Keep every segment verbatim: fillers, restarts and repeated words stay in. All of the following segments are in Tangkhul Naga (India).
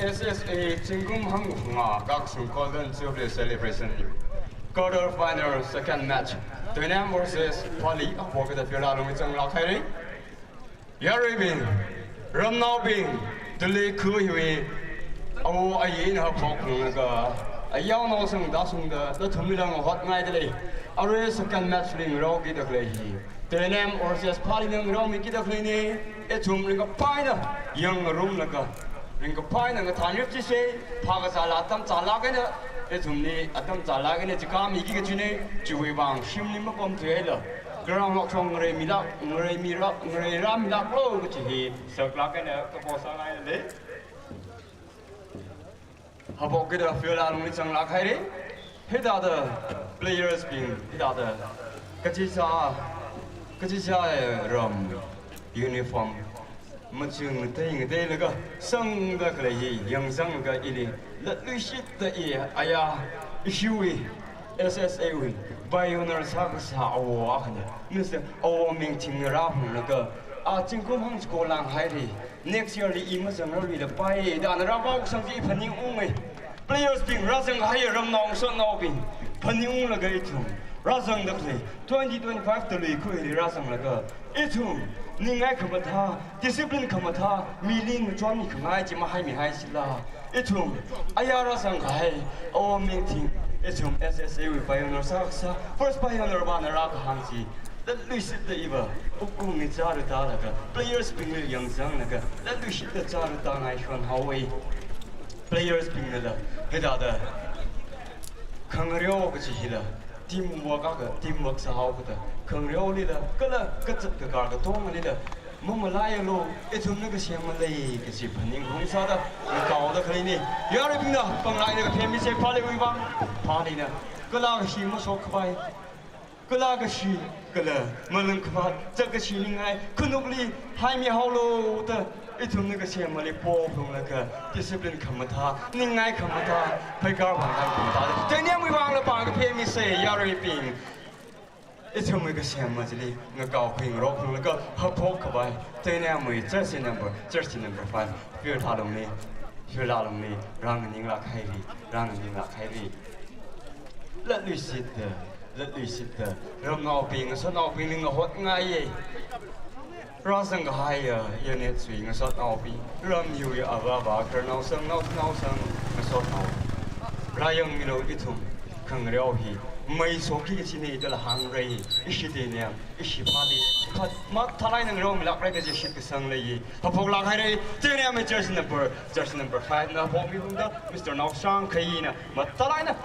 S S A zingkum hangva kakasung Golden Jubilee Celebration quarter final second match, Tuinem versus Pali, apong kida field alungli zanglāk haira. Yaruibing, ramnaobing, Tuli kha hiwui awo ayi eina haophok phunglaga, ayaonao sangda sangda, nathumli lang hotngaidalei. Arui second match li ngarokida khalei hi Tuinem versus Pali na ngaromi kida khaleina. Ithum ringkaphā eina yangngarumlaga, ringkaphā eina ngathānrip chisa, phākazāla atam zālāk eina, ithumli atam zālāk eina chikāmiki kachina. Chiwui vang shimli mapamthuihaila, ground lok shong ngareimilāk, ngareimilāk, ngareirāmilāklo kachi hi saklāk eina kapo sāngaidalei. Haophok kida field alungli zanglāk haira. Hithāda players bing, hithāda kachisā, kachisā ram uniform machung ngatei ngateilaga sangda khalei hi yangzanglaga ili latluishitda i aya ishiwui S S A wui pioneer sākasā awo akhana, Mister Awo Mingthing rāphunglaga, a zingkum hangva skolāng haira. Next year li i mazangrarluilapai da ana rāpao kasang chi phaningunga. Players bing, rāzang kahai ramnao ngasotnaobing, phaningunglaga ithum rāzangda khalei twenty twenty-five Tuli kha hili rāzanglaga, ithum ningai khamathā, discipline khamathā, mili ngachonmi khangai chi mahaimihaisila. Ithum aya rāzang kahai Awo Mingthing, ithum S S A wui pioneer sākasā, first pioneer pa na rākahāng chi Latluishitta iva, Ukhrulli chara tālaga, players bingli yangzanglaga, latluishitta chara tāngai shon haowa. Players bingnala, hithāda, khangareo kachi hila, teamwork akha, teamwork sāhaokada, khangareolila, kala kazat kakar katongalila, mamalaialu, ithumna kasem malei kachi phaningung sāda, ngakaoda khaleina. Yaruibingna, panglāk eina kaphemisa, Phaleewui vang, Phaleena, kala kashi mashok khavai, kala kashi, kala malang khavāt, zat kashi ningai, khanukli haimihaolu da, ithumna kasem malei pophunglaga, discipline khamathā, ningai khamathā, pheikar vāngkhan khamathā, Teinaowui vangla pāng kaphemisa, yaruibing. Ithumwui kasem ma chili, ngakaokhui ngarophunglaga, haophok khavai, Teinaowui jersey number, jersey number five, Phirthalungna, Phirthalungna, rānganinglāk haira, rānganinglāk haira. Latluishitta, latluishitta, ramnaobing, ngasotnaobingli ngahotngaiya. Rāzang kahaiya, unit three, ngasotnaobing, ramhiwui avāva, khararnao sang, naonao sang, ngasotnao. Rāyangmilu ithum, khangareo hi, mei soki kachina dala hāngra, ishi Teinao, ishi Phalee, phat, mathālāk eina ngareomilākra kaji shitkasang leiya. Haophoklāk haira, Teinaowui jersey number, jersey number five na haophokmiphungda, Mister Naosang Khaina, mathālāk eina,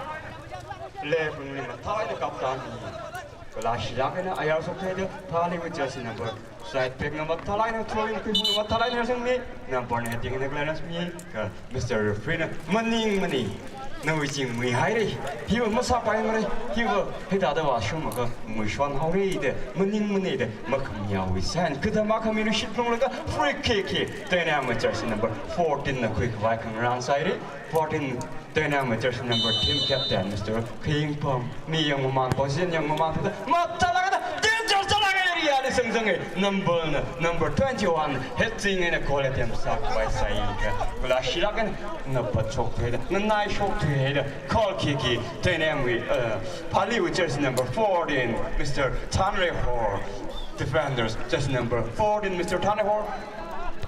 left wing li mathālāk eina captain hi. Kala shilāk eina ayar shokhaida, Phaleewui jersey number, side back na mathālāk eina throw in khuiphungda, mathālāk eina rāzangmi, number na heading eina clearance mi, kha Mister Referee na, maningmana, nawui ching muihaira, hiva masāpaimara, hiva hithāda vāshungakha muishon haora da, maningmana da, makhamiwui sign, kathā makhami rishit phunglaga, free kick hi, Teinaowui jersey number fourteen na khuikhavai khangarān sāhaira, fourteen, Teinaowui jersey number, team captain, Mister Khayingpam, mi yangmaman, position yangmaman, mathālāk eina, danger sālāk eina area li sangzanga, number na, number twenty-one, heading eina goal attempt sākhavai sāi kha, kala shilāk eina, naphat shokthuida, nganai shokthuida, goal kick hi, Teinaowui, uh, Phaleewui jersey number fourteen, Mister Thanrehor, defenders, jersey number fourteen, Mister Thanrehor,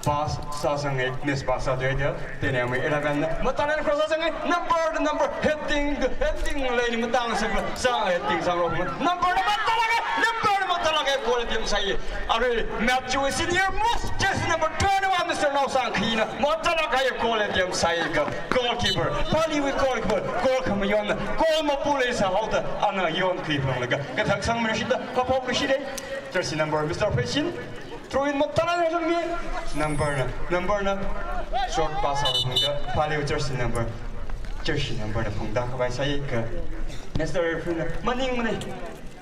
pass sāzanga, miss pass sāthuida, Teinaowui eleven na, mathālāk eina cross sāzanga, number, number, heading, heading leili matang sākla, sā heading sāngarok, number na mathālāk eina, number na mathālāk eina goal attempt sāi. Arui, Matthew senior most, jersey number twenty-one, Mister Naosang Khaina, mathālāk eina goal attempt sāi kha, goalkeeper, Phaleewui goalkeeper, goal khamayon na, goal mapulei sāhaoda, ana yonkhui phunglaga, kathak sangmi rishita, haophok rishita, jersey number, Mister Pheisin, throw in mathālāk eina rāzangmi, number na, number na, short pass sāphungda, Phaleewui jersey number, jersey number na phungda khavai sāi kha, Mister Referee na, maningmana,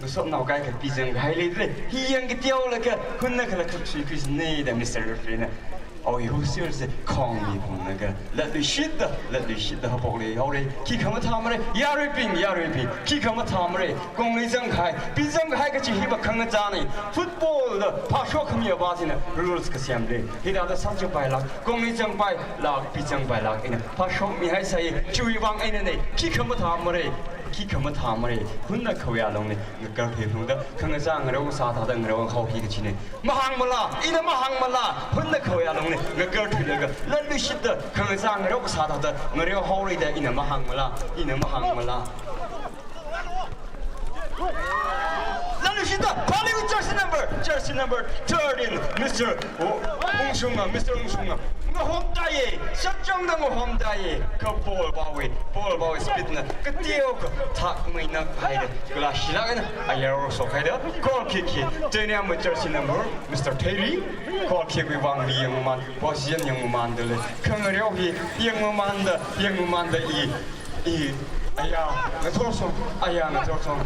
ngasotnao kaikha pizang kahai leidalei, hi yangkateolaga, hunna kala khaksui khuisina da, Mister Referee na, awui whistle se khongmi phunglaga, latluishitta, latluishitta haophok leihaora, khikha mathāmara, yaruibing, yaruibing, khikha mathāmara, kongli zangkahai, pizang kahai kachi hiva khangachāna, football da phāshok khami avā china, rules kasemli, hithāda sangchangpailāk, kongli zangpailāk, pizangpailāk eina, phāshokmihai sāi, chiwui vang einana, khikha mathāmara, khikha mathāmara, hunna khaoyalungli, ngakarkhui phungda, khangachā ngareo sāthāda ngareo haoki kachina. Mahāngmala, ina mahāngmala, hunna khaoyalungli, ngakarthuilaga, latluishitta, khangachā ngareo sāthāda, ngareo haora da, ina mahāngmala, ina mahāngmala. Latluishitta, Phaleewui jersey number, jersey number thirteen, Mister Ungshunga, Mister Ungshunga. Ngahomtaiya, shakchangda ngahomtaiya, kha ball vāwui, ball vāwui speed na, kateokha thakmeina haida, kala shilāk eina, ayar shokhaida, goal kick hi, Teinaowui jersey number, Mister Theiri, goal kick wui vang mi yangmaman, position yangmamandalei, khangareo hi, yangmamanda, yangmamanda i, i, aya, ngathor song, aya, ngathor song.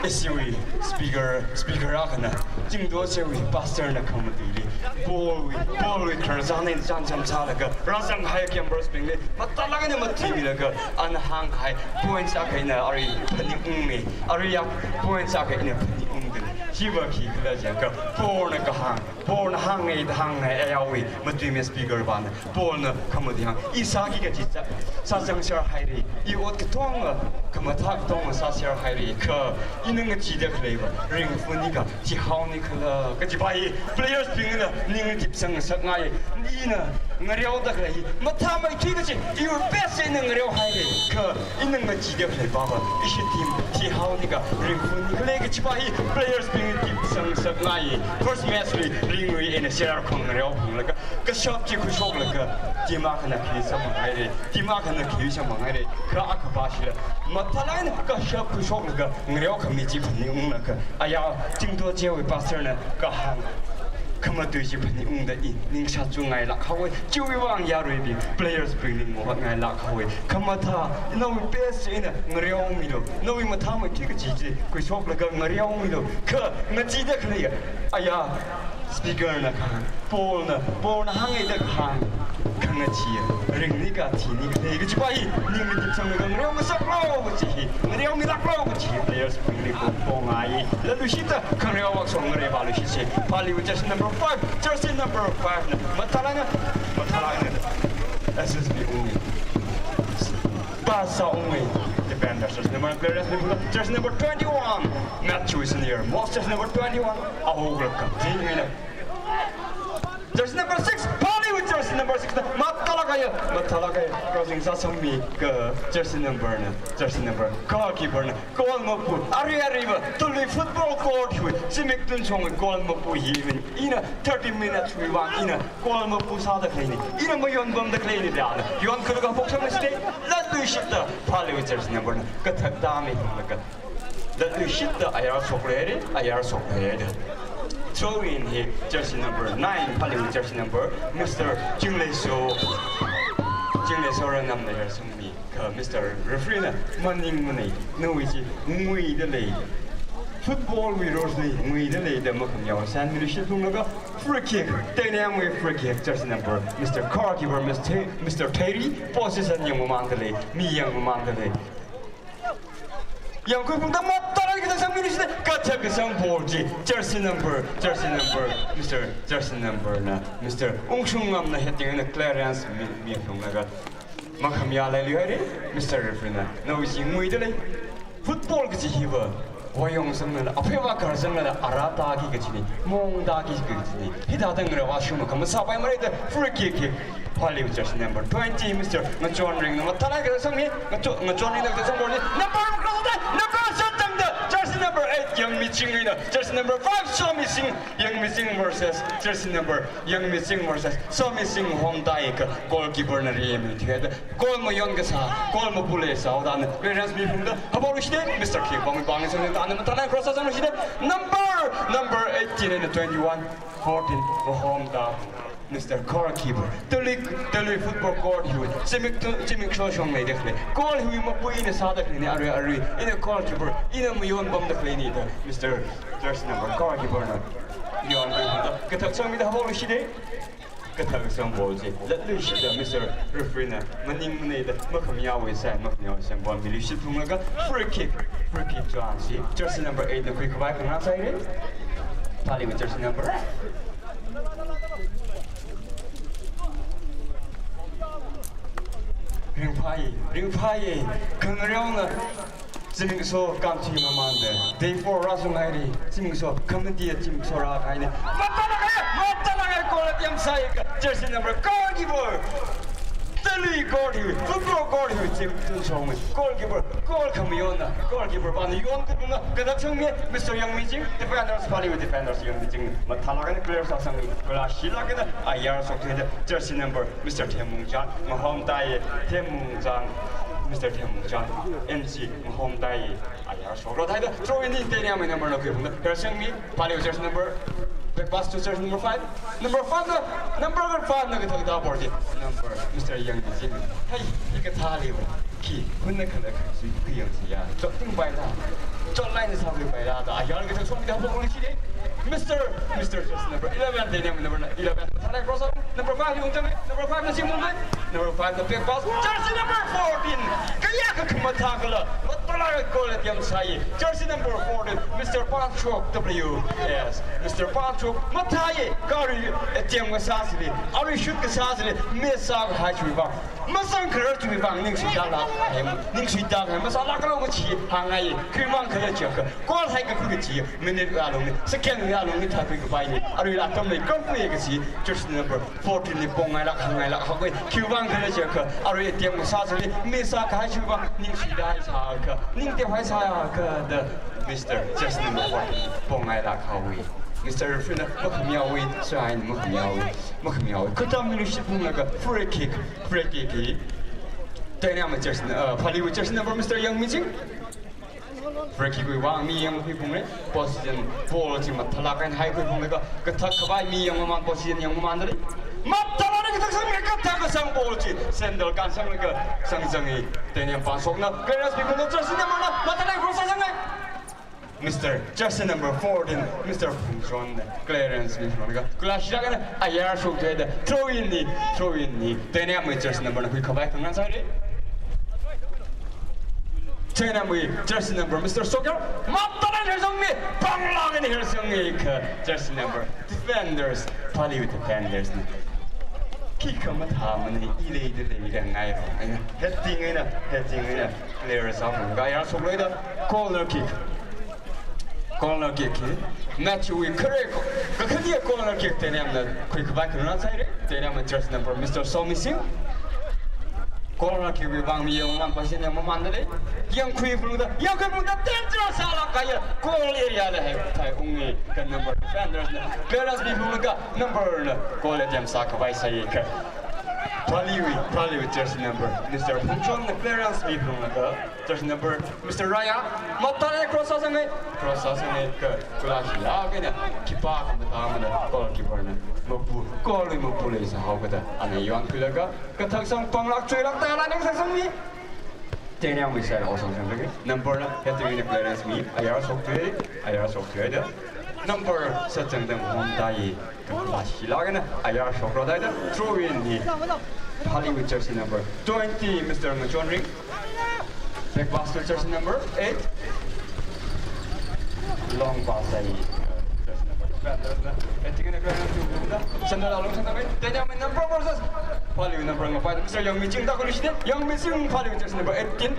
Ishiwui speaker, speaker akhana, Zingdo ishiwui pastor na khamatuili, ball wui, ball wui khararchan eina chānjam sālaga, rāzanghai campers bingli, mathālāk eina matuimilaga, ana hāngkahai, points akha ina arui phaningungmi, arui ya points akha ina phaningungdalei. Hiva khikhala jiakha, ball na kahāng, Ball na hāngngai da hāngngai ayāwui, matuimi speaker pana. Ball na khamatui hāng. I sāki kaji sā, sāzangser haira. I ot katonga, khamathā katonga sāser haira. Kha, ina ngachida khaleiva ringphun nika, thihaoni khala kajiva hi players bingna ning dipsang ngasakngai. Ina ngareoda khalei hi mathāmeithui kaji, iwui best eina ngareo haira. Kha, ina ngachida khaleiva, ishi team thihaoni ka ringphun nikhala kajiva hi players bing dipsang ngasakngai. First match li ringwui eina share khong ngareo phunglaga, kashap chi khuishoklaga, team akhana khi samphang haira, team akhana khi samphang haira. Kha akhava shila, mathālāk eina kashap khuishoklaga ngareo khami chi phaningunglaga, ayā Chingto chiwui pastor na kahāng khamatui chi phaningungda i ningshachungngailāk haowa. Chiwui vang yaruibing, players bing ning mohotngailāk haowa. Khamathā, nawui best eina ngareomilu. Nawui mathāmeithui kaji chi khuishoklaga ngareomilu. Kha ngachida khalei ayā speaker na kahāng, ball na, ball na hāngngai da kahāng, khangachi, ringni ka thini khalei kajiva hi ning dipsanglaga ngareo ngasaklu kaji hi, ngareomilāklu kaji hi players bingli ko, kongai. Latluishita khangareo vak song ngare valuishitse. Phāli with jersey number five, jersey number five na mathālāk eina, mathālāk eina S S B ungi, pass sāungi. Defenders, jersey number, players, jersey number twenty-one, Matthew Senior, most jersey number twenty-one, ahokra kam. Jingaina. Jersey number six, Phāli with jersey number six na mathālāk eina, mathālāk eina crossing sāsangmi ka jersey number na, jersey number, goalkeeper na goal mapu. Ari ariva, tuli football court hiwui zimik tun song goal mapu hi, even ina thirty minutes wui vang ina goal mapu sāda khaleini, ina mayon pamda khaleini da na yonkhuilaga phok sangmi side. Latluishita Phāli with jersey number na kathak tāmi phunglaga, latluishita ayar shokra haira, ayar shokra haira. Throw in hi jersey number nine, Phāli with jersey number, Mister Chingleiso, Chingleiso Rangnamna yarsangmi. Kha Mister Referee na maningmanei, nawui chi nguida lei, football wui rules li nguida lei da makhamayā sānmilu shit phunglaga, free kick, Teinamwui free kick, jersey number, Mister goalkeeper, Mister Te-, Mister Terry, position yangmamānda lei, mi yangmamānda lei. Yangkhui phungda mathālāk eina kathak sangmilu shit, kathak kasang ball chi jersey number, jersey number, Mister jersey number na, Mister Ungshungngamna heading eina clearance mi, mi phunglaga, makhamayā leilu haira. Mister Referee na, nawui chi nguida lei. Football kaji hiva, wayong sanglala, apheiva kar sanglala, ara tāki kajina, mong tāki kajina. Hithāda ngareo ashuma khamasāpai mara da, free kick hi Phāli with jersey number twenty, Mister Ngachonringna mathālāk eina kathak sangmi, Ngacho-, Ngachonringna kathak sangmi, number, number seven da, jersey number eight, Yangmiching eina, jersey number five, Somising, Yangmiching versus jersey number, Yangmiching versus Somising homda ka goalkeeper na rimi theda. Goal mayon kasā, goal mapu leisāhaoda na clearance mi phungda, haowa luishitda, Mister Khing Pong Pong sāda na mathālāk cross sāsang luishitda, number, number eighteen and twenty-one, fourteen, homda, Mister Goalkeeper. Tali, tali football court hiwui zimik tu, zimik so shong leida khalei, goal hiwui mapu ina sāda khaleini, arui, arui, ina goalkeeper, ina mayon pamda khaleini da, Mister jersey number, goalkeeper na yon pamda, kathak sangmida, haowa luishitda. Kathak sangmi ball chi latluishita Mister Referee na maningmanei da makhamayā sāi, makhamayā sāi ball milu shit phunglaga, free kick, free kick chance chi jersey number eight na khuikhavai khangarā sāhaira. Phāli with jersey number. Ringphāya, ringphāya, khangareona. Zimiksho kamchi mamānda, day four rāshunghaira, zimiksho, committee zimiksho rākahaina. Mathālāk eina, mathālāk eina, goal attempt sāi ka, jersey number, goalkeeper. Tali goal hi, football goal hi, zimikshong, goalkeeper, goal khamayonna, goalkeeper pana yonkhui phungda, kathak sangmi, Mister Yangmiching, defenders, Phāli with defenders, Yangmiching, mathālāk eina clear sāsangmi, kala shilāk eina, ayar shoktheida, jersey number, Mister Themmungchan, mahomtaiya, Themmungchan, Mister Themmungchan, N C, mahomtaiya, ayar shokra thaida, throw in Teinamwui number na khuiphungda, kathak sangmi, Phāli jersey number, back pass to jersey number five, number five na, number five na kathāda ball chi, number, Mister Yangmiching, hai, hi kathāli va, khi, hunna khala khashi, khi yangsi ya, chot ting bai la, chot line sa bai la, da, ayar kathak sangmi da ball chi de, Mister, Mister jersey number eleven, Teinamwui number na eleven. Thanai cross out. Number five, Yungchang. Number five, na Simon. Number five, na back pass. Jersey number fourteen. Kayākha khamathā khala. Matā Goal attempt sāi, jersey number fourteen, Mister Patrick W S. Mister Patrick, mathāi, kha arui attempt kasā chili, arui shoot kasā chili, miss sākahai chiwui vang, masāngkharar chiwui vang ningshida lāk, ningshida lāk, masālāklo kachi hāngngai, khiwuivang khala jiakha, goal haikakhui kachi, minute wui alungli, second wui alungli thākhui kapaina, arui atamli kampui kachi, jersey number fourteen li pongngailāk, hāngngailāk haowa, khiwuivang khala jiakha, arui attempt kasā chili, miss sākahai chiwui vang, ningshida haisākha, ningtep haisākha da, Mister, jersey number fourteen, pongngailāk haowa. Mister Referee na, makhamihaowa, sāin makhamihaowa, makhamihaowa. Khatam minute shit phunglaga, free kick, free kick hi. Teinam jersey, uh, Phalee jersey number, Mister Yang Mijing. Free kick wui vang mi yangkhui phungra, position ball chi mathālāk eina haikhui phunglaga, kathak khavai mi yangmaman, position yangmamanda lei. Mathālāk eina kathak sangmi, kathak kasang ball chi, sandal kānsanglaga, sangzanga, teinam pānshokna, clearance miphungda, jersey number na, mathālāk eina cross sāsanga. Mister, jersey number fourteen, Mister Phungchon na, clearance miphunglaga, kula shilāk eina, ayar shokda, throw in ni, throw in ni, teinam jersey number na khuikhavai khangarān sāra. Teinam jersey number, Mister Soker, mathālāk eina hersangmi, panglāk eina hersangmi kha, jersey number, defenders, Phalee defenders na. Khikha mathāmana, i leida leida ngai, eina, heading eina, heading eina, clear sāphunglaga, ayar shokluida, corner kick. Corner kick hi, match wui khare ko, kakhane corner kick teinamna khuikhavai khangarān sāra, teinam jersey number, Mister Somi Singh. Corner kick wui vang mi yangmaman, position yangmamanda lei. Yangkhui phungda, yangkhui phungda, danger sālāk kahai, goal area li hai, thai ungi, kha number defenders na, clearance miphunglaga, number na, goal attempt sākhavai sāi kha. Phalee, Phalee jersey number, Mister Phungchon na clearance miphunglaga, jersey number, Mister Raya, mathālāk eina cross sāsanga, cross sāsanga kha, kula shilāk eina, khipākha mathāmana, goalkeeper na, mapu, goal wui mapu leisāhaokada, ana yonkhuilaga, kathak sang panglāk chuilāk tālāk eina kathak sangmi. Teinam wui side osang sangda, number na, heading eina clearance mi, ayar shokda, ayar shokda. Number sāchangda hom tai, kala shilāk eina, ayar shokra daida, throw in hi. Phalee jersey number twenty, Mister Ngachonring. Back pass to jersey number eight. Long pass ai, jersey number, defender na, heading eina clearance miphungda, sandal alung sangda mai, teinam number versus Phalee number ngapai, Mister Yang Mijing tākhuiluishit, Yang Mijing, Phalee jersey number eighteen.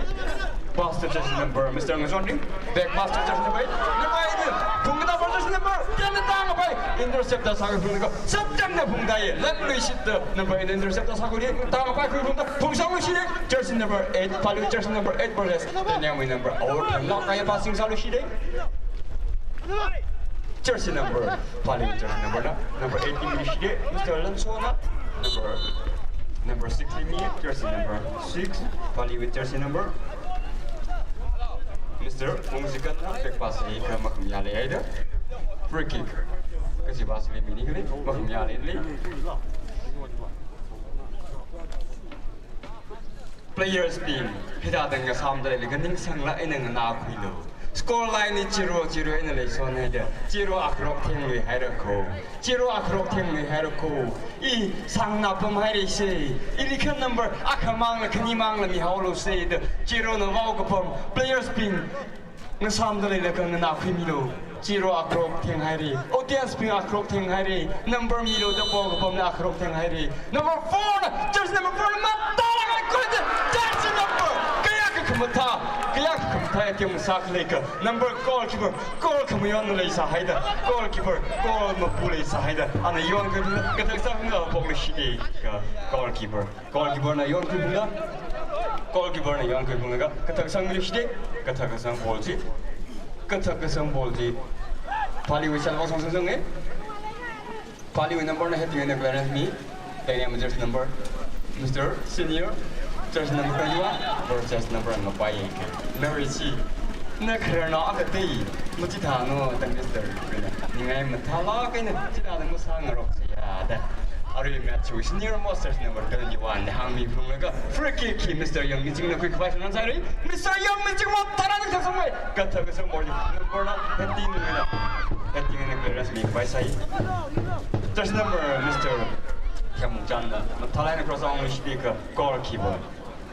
Pass to jersey number, Mister Ngachonring. Back pass to jersey number eight. Number eight. Phungda versus number ten tāngapai. Intercept sākhui phungda. Sāchangda phungda ye. Latluishit number eight intercept sākhui tāngapai khuiphungda. Phungsangluishit. Jersey number eight. Phalee jersey number eight versus teinam number. Our lock kaya passing sāluishit. Jersey number, Phalee jersey number na, number eighteen mi shide, Mister Lansona, number, number six mi, jersey number six, Phalee jersey number, Mister Ungzikan na, back pass hi kha makhamayā leihaida, free kick, kaji pass hi mini kali, makhamayā leili. Players bing, hithāda ngasāmda leilaga ningsanglāk eina nganākhuilu. Score line hi zero zero eina leisonhaida, zero akharok thengluihaira ko. Zero akharok thengluihaira ko. I sānganā pamhaira se. Ili kha number akhamangla khanimangla mihaolu se da. Zero na vao kapam. Players bing, ngasāmda leilaga nganākhuimilu. Zero akharok thenghaira. Audience bing akharok thenghaira. Number milu da pao kapamna akharok thenghaira. Number four na, jersey number four na mathālāk eina khuida, jersey number. Kayākha khamathā, kayākha khamathā attempt sākhalei kha. Number goalkeeper, goal khamayon leisāhaida. Goalkeeper, goal mapu leisāhaida. Ana yonkhui, kathak sangda phokluishit kha goalkeeper. Goalkeeper na yonkhui phungda. Goalkeeper na yonkhui phunglaga, kathak sangluishit, kathak kasang ball chi. Kathak kasang ball chi. Phalee wui side osang sangzanga. Phalee wui number na heading eina clearance mi. Teinam jersey number, Mister Senior. Jersey number twenty-one. Versus number ngapai. Mary chi. Na khararnao akha tei, machithāno da Mister Rina. Ningai mathālāk eina, chithāda masāngaroksa ya da. Arui match wui senior most jersey number twenty-one da hāngmi phunglaga, free kick hi Mister Yang Mijing na khuikhavai khangarān sāra. Mister Yang Mijing mathālāk eina kathak sangmei. Kathak kasang ball number na heading eina, heading eina clearance mikhavai sāi. Jersey number Mister Khyamchang na mathālāk eina cross sāluishit kha goalkeeper.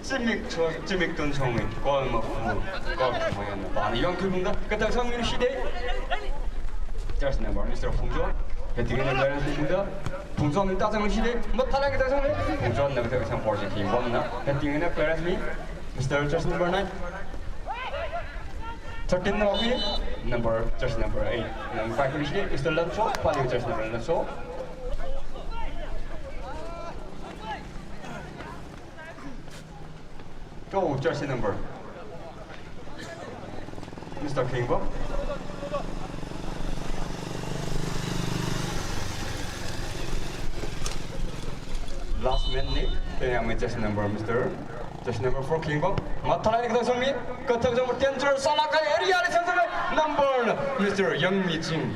Zimik Cho-, Zimik Tun Chongwui goal mafu, goal khamayonna pāna yonkhui phungda kathak sangmi shide. Jersey number Mister Phungchon, heading eina clearance phungda. Phungchon ta sangmi shide, mathālāk kathak sangmi. Phungchonna kathak sang ball chi Khingbomna heading eina clearance mi. Mister jersey number nine. Thirteen na waki, number, jersey number eight. Nang paikhui shide, Mister Lanso, pali jersey number Lanso. Go, jersey number. Mister Khingbom. Last man ni, kayang mi jersey number, Mister, jersey number four Khingbom. Mathālāk ni kathak sangmi, kathak sangmi danger sālākahai area li sangmi, number, Mister Yangmiching.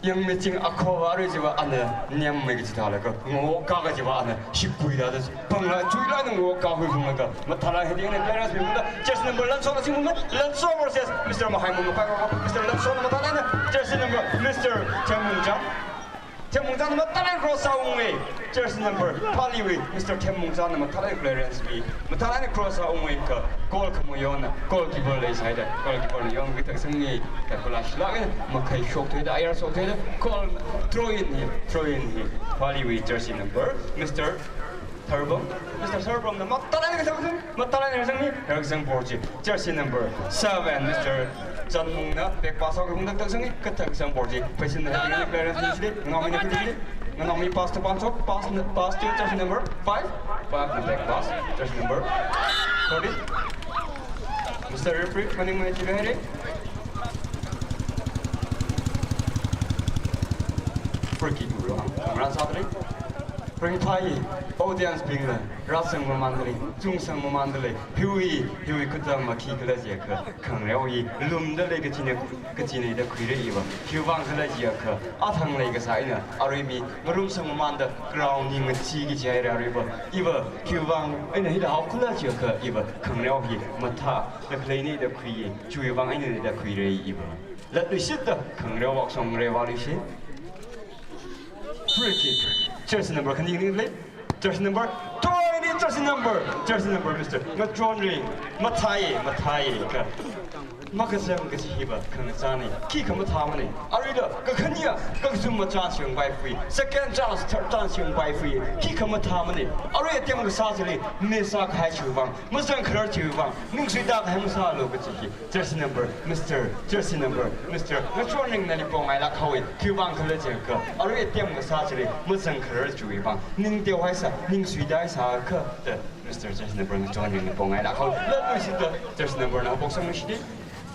Yangmiching akho arui chiva ana nyam mai kachi thālaga, ngo ka kachiva ana shipui da da, pangla chuila na ngo kahui phunglaga, mathālāk heading eina clearance mi phungda, jersey number Lanso na singphungda, Lanso versus Mister Mahaimung, Mister Lanso na mathālāk eina, jersey number Mister Themmungchang. Themmungchangna mathālāk cross sāungwui, jersey number paliwui, Mister Themmungchangna mathālāk clearance mi, mathālāk cross sāungwui kha, goal khamayonna, goalkeeper leisāhaida, goalkeeper na yong kathak sangmi, da kula shilāk eina, makhai shokthuida, ayar shokthuida, goal, throw in hi, throw in hi, paliwui jersey number, Mister Tharbom, Mister Tharbomna mathālāk kathak sangmi, mathālāk kathak sangmi, kathak sang ball chi, jersey number seven, Mister Chanmungna back pass sāungwui kathak sangmi, kathak sang ball chi, pheisinna heading eina clearance mi shide, nganaomina phishide, nganaomi pass to Panchok, pass na, pass to jersey number five, five na back pass, jersey number thirteen. Mister Referee, maningmana chihaire. Free kick ro, run sāda lei. Ringphāya, audience bingla, rāsang mamānda lei, chungsang mamānda lei, hiwui, hiwui khutam ma khikhala jiakha, khangareo hi lumda lei kachina, kachina da khuira iva, khiwuivang khala jiakha, athang leikasā eina, arui mi, ngarumsang mamānda, ground hi ngachee kaji haira aruiva, iva, khiwuivang eina hithāda haokhala jiakha, iva, khangareo hi mathāda khaleina da khuiya, chiwuivang eina da khuira iva. Latluishita, khangareo vak song ngareo vāluishit. Free kick. Jersey number khani ni lei. Jersey number twenty, jersey number, jersey number, Mister Ngachonring. Mathāya, mathāya ka. Makasang kachi hiva khangachāna. Khikha mathāmana. Aruila, kakhane, kakazuma chance yangpaifui. Second chance, third chance yangpaifui. Khikha mathāmana. Arui attempt kasā chili, miss sākahai chiwuivang, mazangkharar chiwuivang, ningsuida kahai masālu kachi hi. Jersey number, Mister, jersey number, Mister Ngachonringna nipong ngailāk haowa, khiwuivang khala jiakha, arui attempt kasā chili, mazangkharar chiwuivang, ning teohaisa, ningsuidahaisa kha, da, Mister jersey number Ngachonringna nipong ngailāk haowa, latluishita, jersey number na box sangluishita,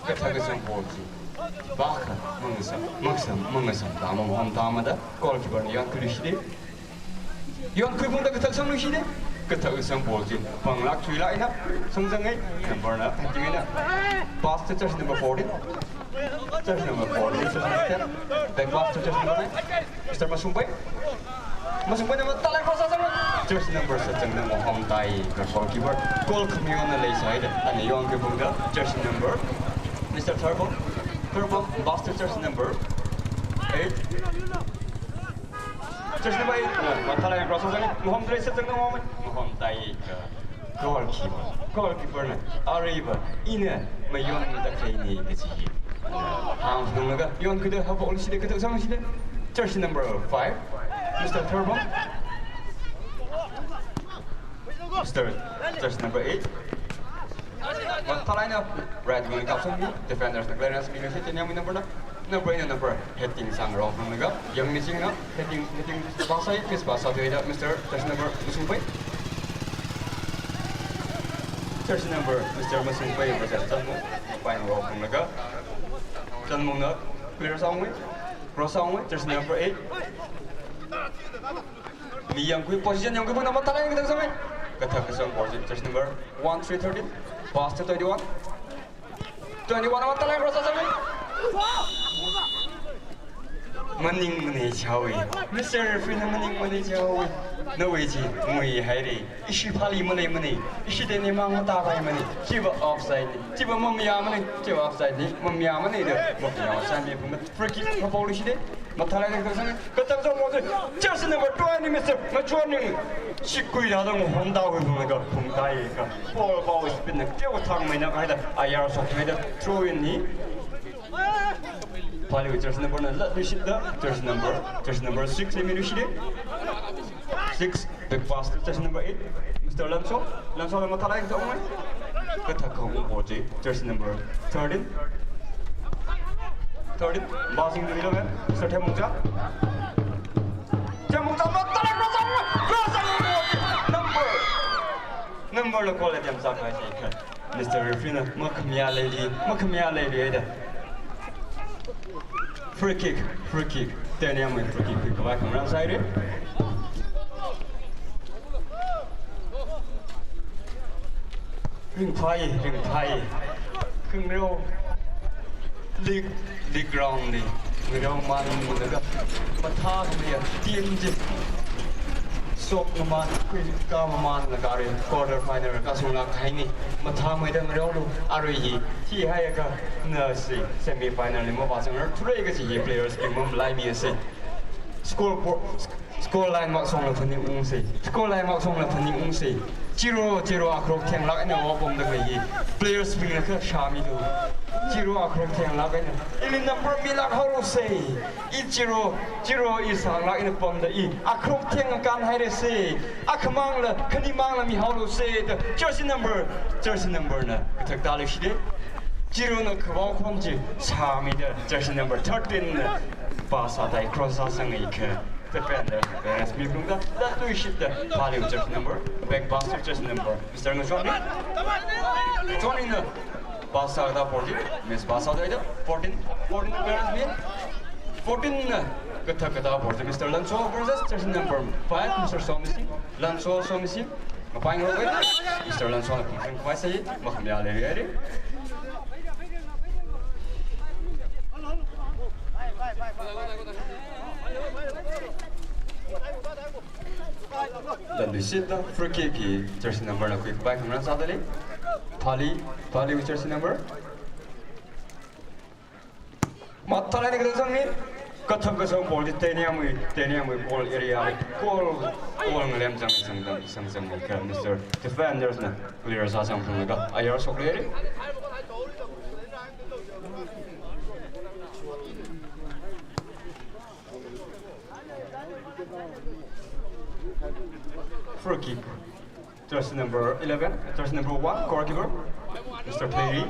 kathak kasang ball chi. Vākha, mangasam, mangasam, mangasam, da, mahom tamada, goalkeeper na yonkhuiluishita. Yonkhui phungda kathak sangluishita. Kathak kasang ball chi panglāk chuilāk eina sangzanga, number na heading eina. Pass to jersey number fourteen. Jersey number fourteen, Mister Sebastian. Back pass to jersey number nine, Mister Masungpai. Masungpaina mathālāk cross sāsanga, jersey number seven na mahom tāya ka goalkeeper. Goal khamayonna leisāhaida, ana yonkhui phungda jersey number, Mister Tharbom. Tharbom, pass to jersey number eight. Jersey number eight, uh, mathālāk cross sāsanga, mahom tālei, seven na mahom, mahom tāya ka goalkeeper. Goalkeeper na, aruiva, ina mayonda khaleina kachi hi, uh, hāngphunglaga, yonkhuida haophoklui shida, kathak sangluishida. Jersey number five, Mister Tharbom. Mister, jersey number eight. Mathālāk eina right wing kapsangmi, defenders na clearance miluishit, tenyangmi number na, number eina number heading sangrong phunglaga, Yangmichingna heading, heading pass sāi, pass sāthuida, Mister jersey number Masungpai. Jersey number Mister Masungpai versus Chanmung, painarong phunglaga, Chanmungna clear sāungwi, cross sāungwi, jersey number eight. Mi yangkhui, position yangkhui phungda mathālāk eina kathak sangmi. Kathak kasang ball chi, jersey number one three thirteen. Pass to twenty-one. Twenty-one mathālāk eina cross sāsangmi. Maningmana jihaowa. Mister Referee na maningmana jihaowa. Nawui chi nguihaira. Ishi phāli maleimana. Ishi teina mang matāpaimana. Chiva offside na. Chiva mamayāmana. Chiva offside na. Mamayāmana da. Mamayā offside na phungda. Free kick haophoklui shida. Mathālāk eina kasang, kathak zang mo, jersey number twenty, Mister Ngachonring. Shikui da dang honda hui hung ka, hung kai ka. Ball pao speed na, keu thang mai na kai da, ayar sok mai da, throw in ni. Phāli jersey number na, lat ni shit da, jersey number, jersey number six, emi ni shit. Six, back pass to jersey number eight, Mister Lanso. Lanso la mathālāk eina zang mai. Kathak kong mo ji, jersey number thirteen. Thirteen, passing to eleven, Mister Themungcha. Themungcha, mathālāk eina cross, cross, number. Number la goal attempt sākahai sai kha. Mister Referee na, makhamayā leili, makhamayā leili da. Free kick, free kick. Teinaowui free kick, free kick khavai khangarān sāhaira. Ringphāi, ringphāi. Khangareo league, league ground li. Ngareo manlaga mathāmeida team chi shokngaman, khuika mamanlaga arui quarter final kasung lāk kahai ni. Mathāmeida ngareolu arui hi, hithākha nasi semi final li mavāzangrarthura kaji hi players bing mamalaimi ase. Score board, score line mashungla phaningungsa. Score line mashungla phaningungsa. Zero, zero akharuk thenglāk eina vāpamda khalei hi players bingna kha shāmilu. Zero akharuk thenglāk eina. Ili number milāk haolusa. I zero, zero i sānglāk eina pamda i akharuk theng akān hairasa. Akhamangla, khanimangla mihaolusa da jersey number, jersey number na kathak tāli shida. Zero na khavao khon chi shāmida jersey number thirteen na pass sāda cross sāsangai kha. Defender, Perez mi phalungda, da tui shit da, phāli jersey number, back pass to jersey number, Mister Ngachonring. Ngachonring na pass sāda fourteen, miss pass sāda fourteen, fourteen Perez mi, fourteen na kathak kathā fourteen, Mister Lanso versus jersey number five, Mister Somisi, Lanso Somisi. Mapai ngarok, Mister Lanso na phungshang khavai sai, makhamayā leili. Lamli shitda free kick hi jersey number na khui khavai khangarān sāda lei. Phāli, Phāli jersey number. Mathālāk eina kathak zangmi, kathak kazang ball chi teinaowui, teinaowui goal area, goal, goal ngalem zang, zang, zang, zang, zang, kha Mister Defenders na clear sāzang phunglaga, ayar shokhaira. Free kick. Jersey number eleven, jersey number one, goalkeeper, Mister Pheiri.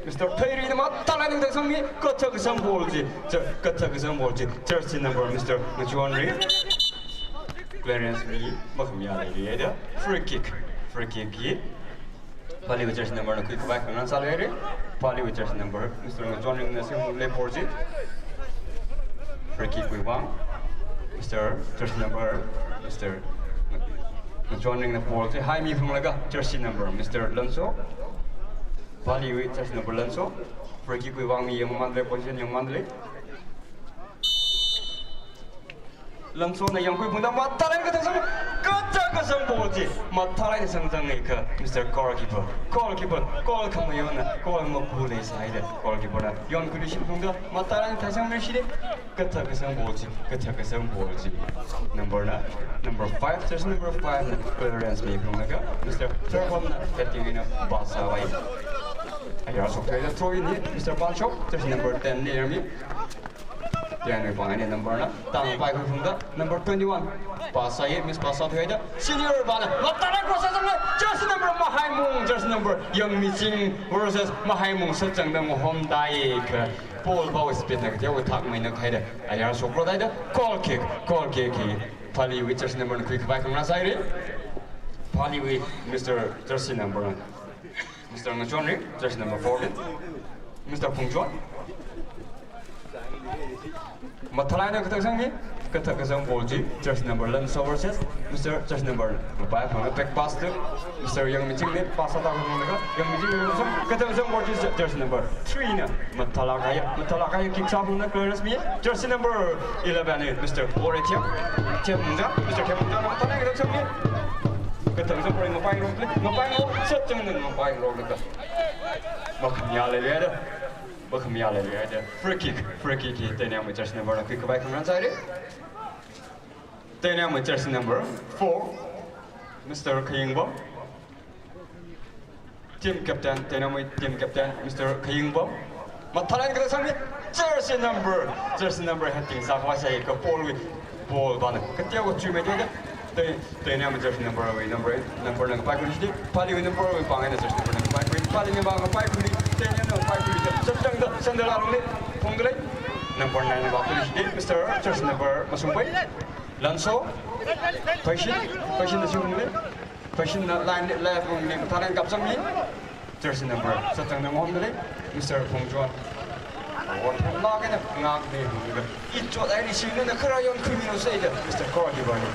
Mister Pheiri na mathālāk eina kathak zangmi, kathak kazang ball chi, jer-, kathak kazang ball chi, jersey number Mister Ngachonring. Clearance mi, makhamayā leili da. Free kick, free kick hi. Phāli jersey number na khui khavai khangarān sāhaira. Phāli jersey number, Mister Ngachonring na singli ball chi. Free kick wui vang, Mister jersey number, Mister Ngachonring na ball chi haimi phunglaga jersey number, Mister Lanso. Phāli jersey number Lanso. Free kick wui vang mi yangmanda lei, position yangmanda lei. Lanso na yangkhui phungda mathālāk eina kathak zang, kathak kazang ball chi mathālāk eina sangzangai kha Mister Goalkeeper. Goalkeeper, goal khamayo na, goal mapu leisai da goalkeeper na yonkhui shim phungda mathālāk eina thai zangmi shida. Kathak kazang ball chi, kathak kazang ball chi. Number na, number five, jersey number five na clearance mi phunglaga Mister Therkhom na heading eina pass sāvai. Ayar shokhaira, throw in hi Mister Panshok, jersey number ten na yarmi. Teinaowui pāng eina number na, tangpai khui phungda, number twenty-one. Pass sāi, miss pass sāthuida, senior bana, mathālāk cross sāzanga, jersey number Mahaimung, jersey number Yangmiching versus Mahaimung sāzangda ngahomdai kha, ball pao speed na kathāwui thakmeina khaida, ayar shokra daida, goal kick, goal kick hi, Phāliwui jersey number na khui khavai khangarān sāhaira. Phāliwui Mister jersey number na. Mister Ngachonring, jersey number fourteen. Mister Phungchon. Mathālāk eina kathak zangmi, kathak kazang ball chi, jersey number Lanso versus Mister jersey number, mapai phangna back pass to Mister Yangmiching na, pass sāda khanunglaga, Yangmiching na, kathak kazang ball chi, jersey number three na, mathālāk eina, mathālāk eina kick sāphungda clearance mi, jersey number eleven na, Mister Ore Thiam, Thiam Mungja, Mister Thiam Mungja na, mathālāk eina kathak zangmi. Kathak zang ball mapai ngarok, mapai ngarok, sāzangda mapai ngarok laga. Makhanya leilei da. Khamayā leihaida. Free kick, free kick hi Teinamwui jersey number na kick khavai khangarān sāhaira. Teinamwui jersey number four, Mister Khayingbam. Team captain, Teinamwui team captain, Mister Khayingbam. Mathālāk eina kathak sangmi, jersey number, jersey number heading sākhavai sāi, ka ball wui, ball vāna kateokha chuimeida. Tei, Teinamwui jersey number wui number, number na kapai khuili shida, Phaleewui number wui pāng eina jersey number na kapai khui, Phaleena vāng kapai khuili, Teinamna kapai khuili, sātangda, sātangda lālungli, phungda lei, number nine vākhuili shida, Mister jersey number mashungpai, Lanso, Phaishin, Phaishin na shungpai. Phaishinna line left wungli mathālāk eina kapsangmi. Jersey number sātangna ngahomda lei, Mister Phungchon. Ot phunglāk eina ngākmi hungda. Ichot eina shimna kharā yonkhuimilu sāda, Mister Goalkeeper na.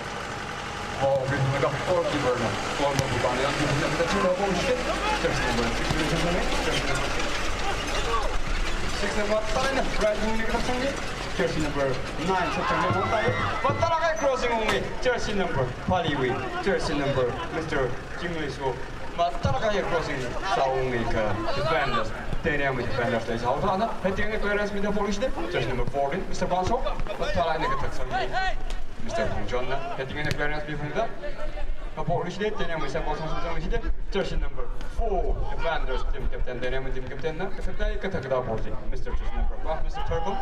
Ball wui hungda goalkeeper na. Goal mabupāngna yonkhuimida, kathak sangmi ball shit. Jersey number six, jersey number six. Six number mathālāk eina right wungli kathak sangmi. Jersey number nine sātangna ngahomda lei. Mathālāk eina crossing wungli. Jersey number, Phaleewui jersey number, Mister Chingleiso. Mathālāk eina crossing sāungmi ka defenders, Teinamwui defenders da sāhaothāna. Heading eina clearance mida ball shida, jersey number fourteen, Mister Banso. Mathālāk eina kathak sangmi, Mister Phungchonna heading eina clearance miphungda, ka ball shida, Teinamwui side ball sāsang shida, jersey number four, defenders team captain, Teinamwui team captain na kathakda, kathakda ball chi, Mister jersey number five, Mister Tharkam.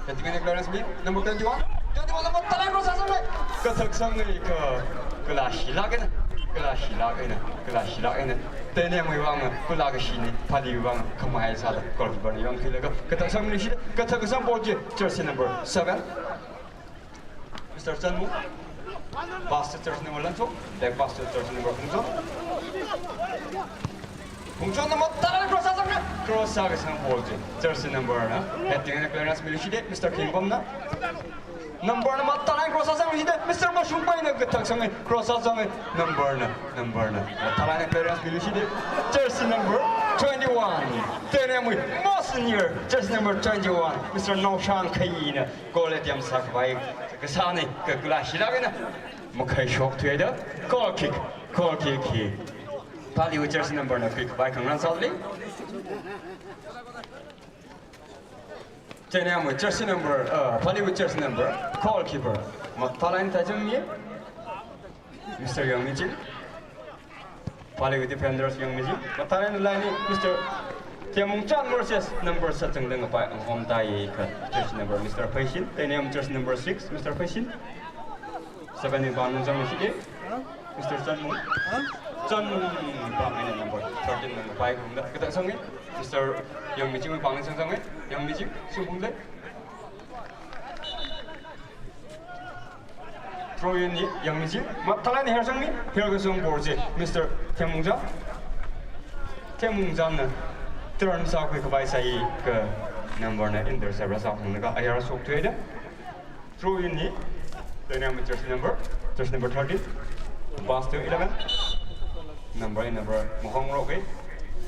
Heading eina clearance mi, number twenty-one. Twenty-one number mathālāk eina cross sāsangmi. Kathak sangmi ka, kalāshilāk eina, kalāshilāk eina, kalāshilāk eina. Teinamwui vāng kulā kashina, Phaleewui vāng khamahai sāda goalkeeper na yonkhuilaga kathak sangmi shida, kathak kasang ball chi, jersey number seven, Mister Chanmung. Pass to jersey number Lanso. Back pass to jersey number Phungchon. Phungchonna mathālāk eina cross sāsangmi. Cross sākasang ball chi, jersey number na heading eina clearance milu shida, Mister Khayingbamna. Number na mathālāk eina cross sāsangmi shida, Mister Mashungpaina kathak sangmi cross sāsangmi. Number na, number na mathālāk eina clearance milu shida, jersey number twenty-one. Teinamwui most senior, jersey number twenty-one, Mister Naoshang Khayina. Goal attempt sākhavai kasāna, ka kalāshilāk eina makhaishokthuida. Goal kick, goal kick hi Phaleewui jersey number na kick khavai khangarān sāli. Teinamwui jersey number, uh, Phaleewui jersey number, goalkeeper mathālāk eina theichānmi, Mister Yangmiching. Phaleewui defenders Yangmiching. Mathālāk eina line ni Mister Themmungchan versus number sātangda ngapai ngahomda lei ka, jersey number Mister Phaishin. Teinam jersey number six, Mister Phaishin. Seven ni pāng nungzang ni shida, Mister Chanmung. Chanmung pāng eina number thirteen na ngapai hungda. Kathak sangmi, Mister Yangmiching pāng eina sāsangmi, Yangmiching, singphungda. Throw in ni Yangmiching, mathālāk eina hersangmi, herkasang ball chi, Mister Themmungchan. Themmungchanna turn sākhui khavai sāi ka number na intercept rāsāphunglaga ayar shokthuida. Throw in ni, Teinam jersey number, jersey number thirteen, pass to eleven. Number in number, mahongrok e.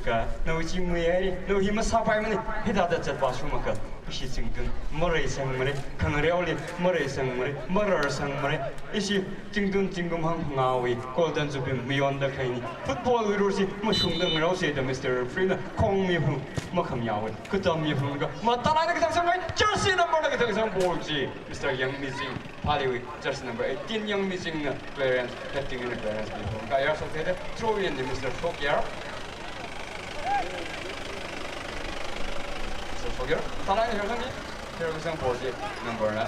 Ka, nao chi mui ai, nao hi masāpaimana, hithāda zatpa sumaka. Ishi Chingtun, mareisangmara, khangareoli, mareisangmara, mararsangmara. Ishi Chingtun, Chingkum hāngngaiwui, Golden Jubilee mayonda khaleina. Football wui rule chi, mashungda ngaraosa da Mister Referee na, khong miphung, makhamayāwui, katam miphung ka, mathālāk eina kathak sangmi, jersey number na kathak sangmi ball chi, Mister Yangmiching, Phaleewui, jersey number eighteen Yangmiching na clearance, heading eina clearance miphung ka, ayar shoktheida, throw in ni Mister Shokyar. Mister Shokyar, mathālāk eina hersangmi, herkasang ball chi, number na,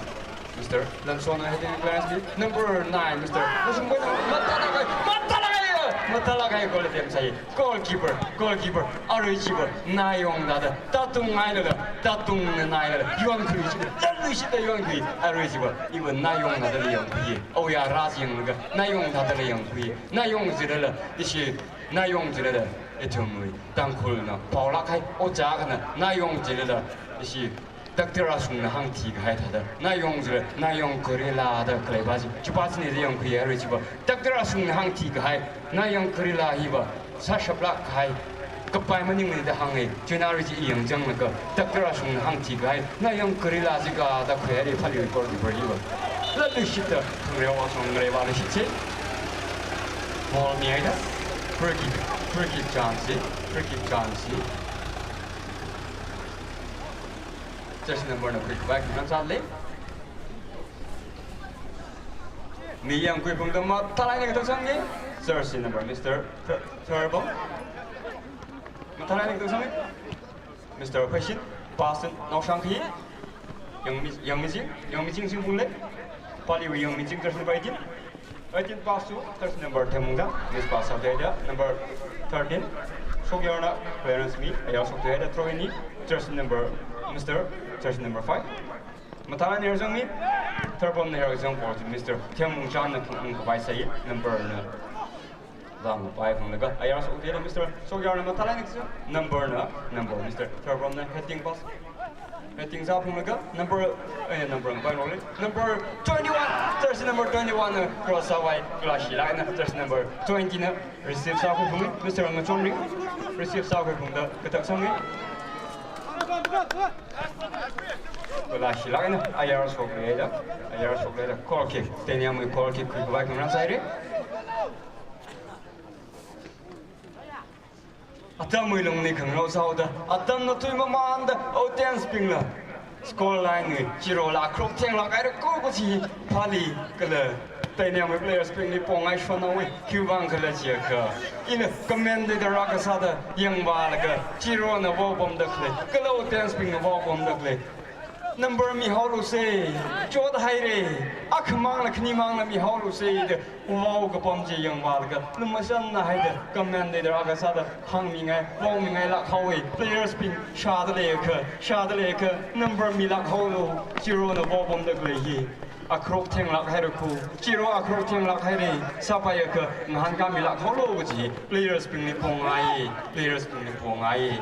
Mister Lansona heading clearance mi, number nine, Mister Mashungpaina, mathālāk eina, mathālāk eina, mathālāk eina goal attempt sāi. Goalkeeper, goalkeeper, arui chiva, nayong thāda, tātung ngailala, tātungna nailala, yonkhui chi, latluishitda yonkhui, arui chiva, iva nayong thādala yonkhui, oya rāchinglaga, nayong thādala yonkhui, nayong chilala, ishi, nayong chilala, ithumwui, Tangkhulna, paolāk kahai, ojā akhana, nayong chilala, ishi, Doctor Ashungna hāngthi kahai thāda, nayong chila, nayong gorilla da khaleipa chi, chipa china da yangkhui arui chiva. Doctor Ashungna hāngthi kahai, nayong gorilla hiva, sāshaplāk kahai, kapai maningmana da hānga, china arui chi i yangchanglaga, Doctor Ashungna hāngthi kahai, nayong gorilla chi ka da khuihaira Phaleewui goalkeeper hiva. Latluishitda, khangareo ashong ngareiva luishit chi. Ball mihaida, free kick, free kick chance chi, free kick chance chi. Jersey number na khuikhavai khangarān sālei. Miyang khuiphungda mathālāk eina kathak sangni. Jersey number Mister Th-, Tharbom. Mathālāk eina kathak sangni. Mister Khashin, pass naoshang khi. Yangmi-, Yangmiching, Yangmiching singphunglei. Paliwui Yangmiching, jersey number eighteen. Eighteen pass to jersey number Themungda. Miss pass sāthuida, number thirteen. Shokyarna clearance mi, ayar shokda throw in, jersey number, Mister, jersey number five. Mathālāk eina harsangmi, Tharbomna harsang ball chi Mister Themungchanna phungkhavai sāi, number na zangpai phunglaga, ayar shokda Mister Shokyarna mathālāk eina, number na, number Mister Tharbomna heading pass. Heading sāphunglaga, number, eh, number ngapai rolei. Number twenty-one, jersey number twenty-one na cross sāvai, kala shilāk eina jersey number twenty na receive sākhuiphungi, Mister Ngachonring. Receive sākhuiphungda kathak sangni. Kala shilāk eina ayar shokleida, ayar shokleida goal kick. Teinamwui goal kick khuikhavai khangarān sāhaira. Atamwui lungli khangarao sāhaoda, atamna tuimamanda, audience bingla score line wui zero la kharuk thenglāk haira ko kachi Pali kala Teinamwui players bingli pongai shonhaowa. Khiwuivang khala jiakha, ina commentator akha sāda yangvālaga, zero na vaopamda khalei, kala audience bingna vaopamda khalei. Number mihaolusa, chothaira, akhamangla khanimangla mihaolusa da, vao kapam chi yangvālaga, lumashanna haida, commentator akha sāda hāngmingai, vaomingailāk haowa, players bing shāda leiakha, shāda leiakha, number milāk haolu, zero na vaopamda khalei hi. Akharuk thenglāk haira ko, zero akharuk thenglāk haira, sāpaiakha, ngahānkāmilāk haolu kachi, players bingli pongai, players bingli pongai.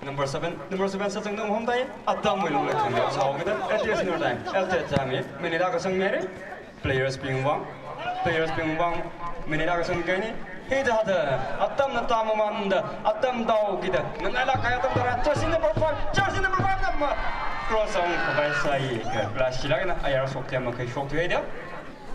Number seven, number seven sāzangda mahomdai, atamwui lungli khangarao sāhaokida, additional time, extra time, minute akha sangmira, players bingwui vang, players bingwui vang, minute akha sangkahaina, hithāda, atamna tāmamanda, atam tāhaokida, nganailāk kahai atam tharan, jersey number five, jersey number five na ma, cross ungkhavai sāakha, kala shilāk eina, ayar shokda makhai shokda haida.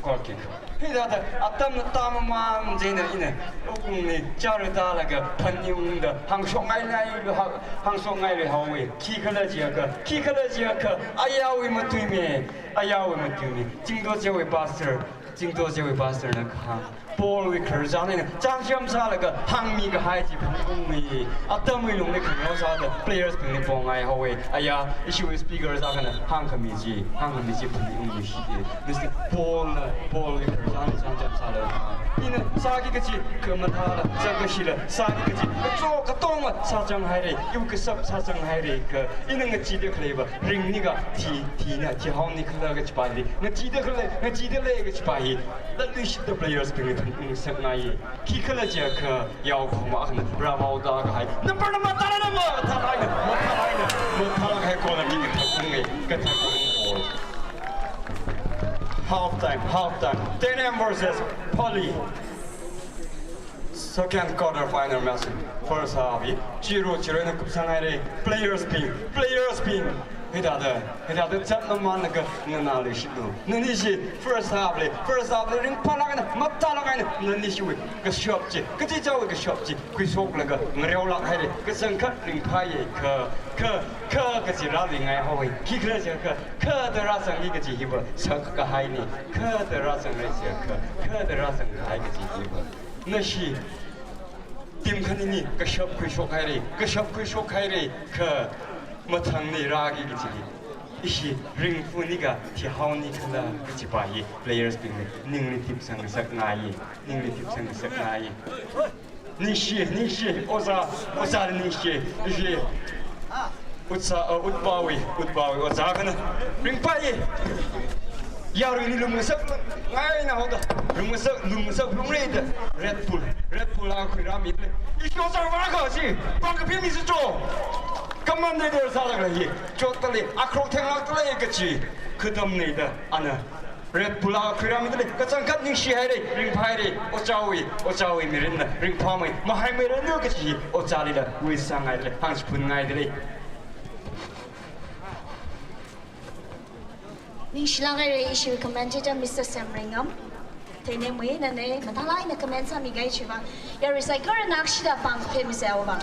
Goal kick. Hithāda, atamna tāmaman chieina ina, wuklungli, chara tālaga, phaningungda, hāngshokngai ngai, ha-, hāngshokngailui haowa, khikhala jiakha, khikhala jiakha, ayarwui matuimi, ayarwui matuimi, Chingdo Jewui pastor, Chingdo Jewui pastor na kahāng, Paulwui khararchan eina, chānjam sālaga, hāngmi kahai chi phaningungmi, atamwui lungli khangarao sāda, players bingli pongai haowa, aya, ishiwui speaker sākhana, hāngkhami chi, hāngkhami chi phaningungmi. Mister Paulna, Paulwui khararchan chānjam sālaga, ina sāki kachi, khamathāla, sākashila, sāki kachi, kachot katonga, sāchang haira, iwui kashap sāchang haira kha, ina ngacheeda khaleiva, ringnika, thi, thina, thihaoni khala kachi pa hi, ngacheeda khalei, ngacheeda lei kachi pa hi, latluishitda players bingli phaningungsakngai. Khikhala jiakha, yaokahoma akhana, rāvaoda kahai. Number na mathālāk eina, mathālāk eina, mathālāk eina, mathālāk kahai goal na mi kathak ungai, kathak ungai. Half time, half time. Teinam versus Pali. Second quarter final match. First half hi zero zero na kupsang haira. Players bing, players bing. Hithāda, hithāda zatmamanlaga nganāluishitlu. Nani chi first half li, first half li ringphālāk eina, mathālāk eina, nani chiwui kashap chi, kachichāwui kashap chi, khuishoklaga ngareolāk haira, kachangkhat ringphāya kha, kha, kha kachi rāluingai haowa, khikhala jiakha, kha da rāzangki kachi hiva, sākahaina, kha da rāzangra jiakha, kha da rāzangkahai kachi hiva. Nashi, team khanini, kashap khuishok haira, kashap khuishok haira, kha mathangli rāki kachi hi. Ishi ringphānika, thihaoni khala kachi pa hi, players bingli, ningli thipsang ngasakngai, ningli thipsang ngasakngai. Ningshi, ningshi, ojā, ojāli ningshi, ningshi. Ojā, uh, Utpawui, Utpawui ojā akhana. Ringphāya. Yaruili lumngasak ngaina haoda. Lumngasak, lumngasak, lumreida. Red Bull, Red Bull akha khuirāmida. Ishi ojāva akha chi, pāng kaphimmi sicho. Commentator sālaga hi. Chotdalei, akharuk thenglākdalei kachi. Khadamnida, ana. Red Bull akha khuirāmida lei, kachangkhat ningshi haira, ringphāhaira, ojāwui, ojāwui mirinna, ringphāmei, mahaimeiranu kachi, ojālila, wui sāngaida lei, hāngchiphunngaida lei. Ningshilāk haira, ishiwui commentator Mister Semreingam. Teinamwui, nana, mathālāk eina comment sāmingai chiva. Yarui saikorana akshida pāng kaphimmi sāhaowa.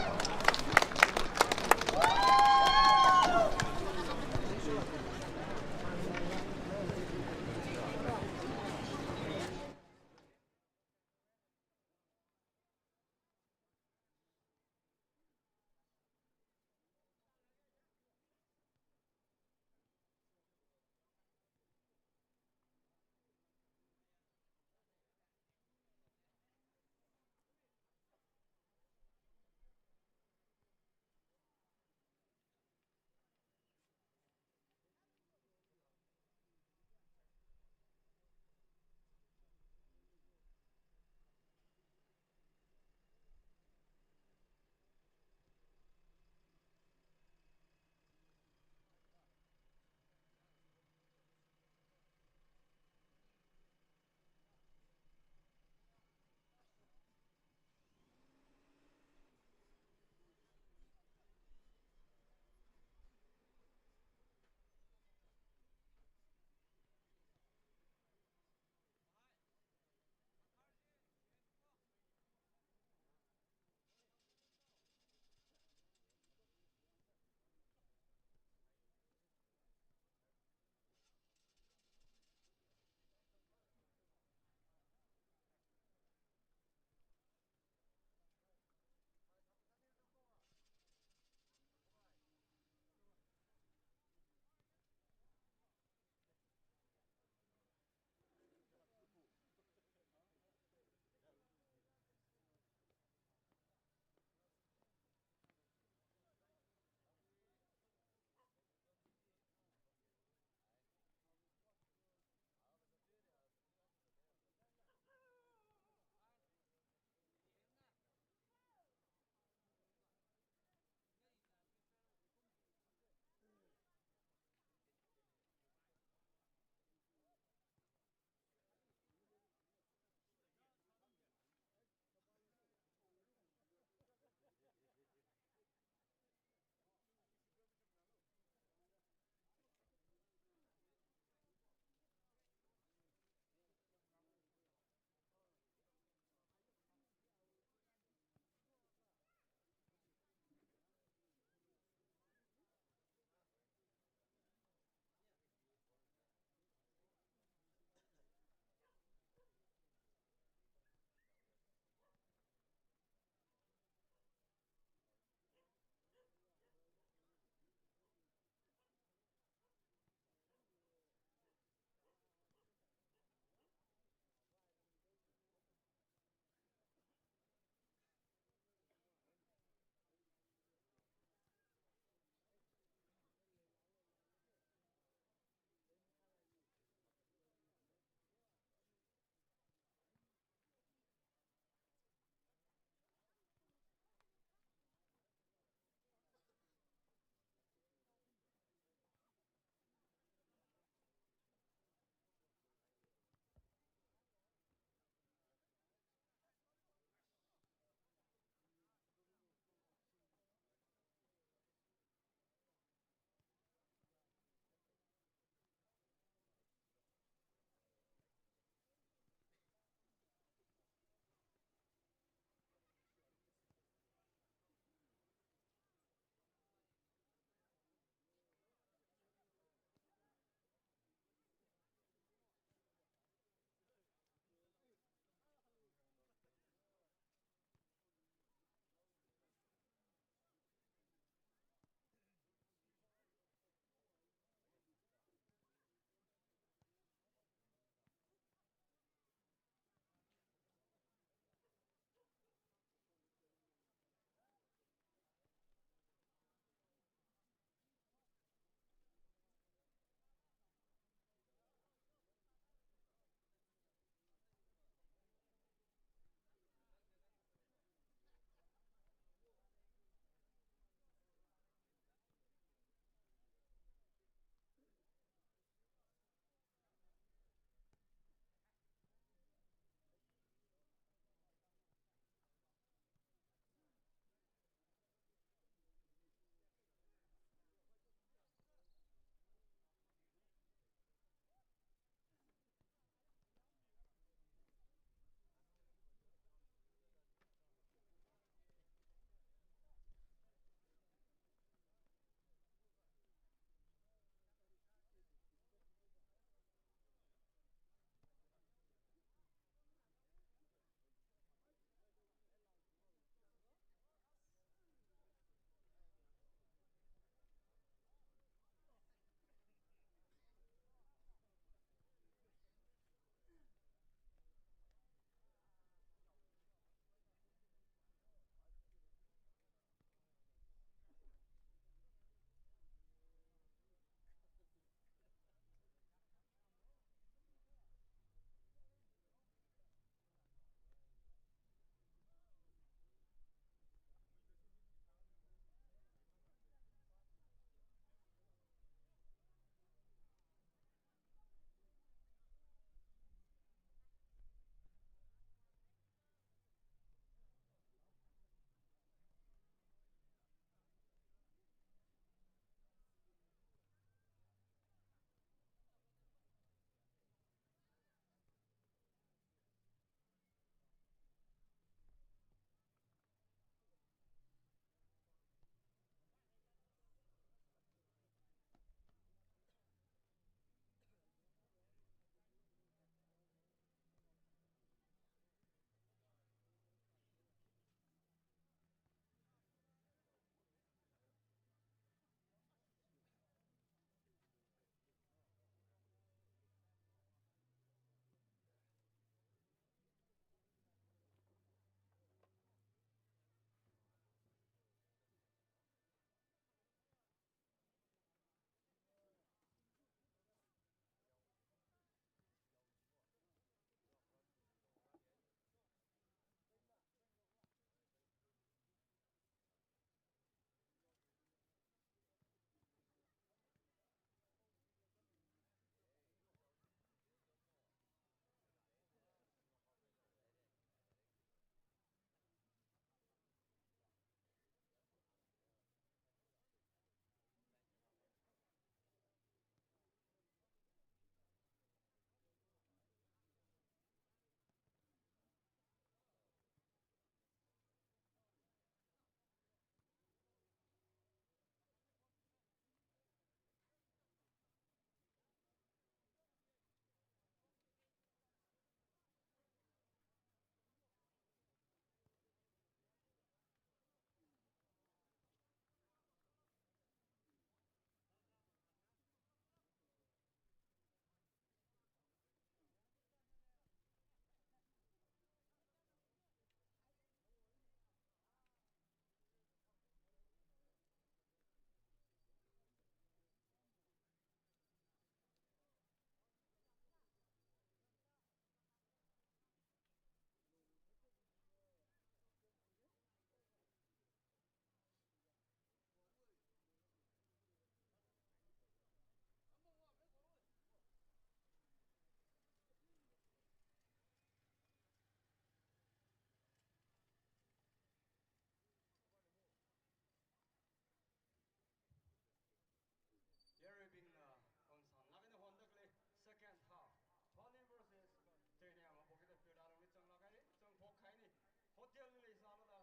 Hotel li leisālala,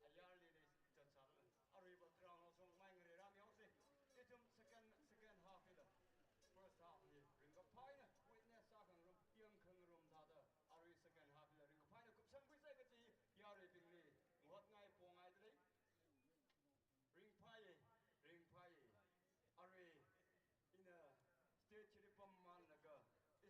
ayarli leisālala, aruiva ground shongmei ngareirāmi haosa. Ithum second, second half hila first half li ringkaphāna witness sākhangarum, yangkhangarum thāda, arui second half hila ringkaphāna kupsangkhuisa kachi yaruibingli ngahotngai pongai dalei. Ringphāya, ringphāya. Arui ina stage li pammanlaga,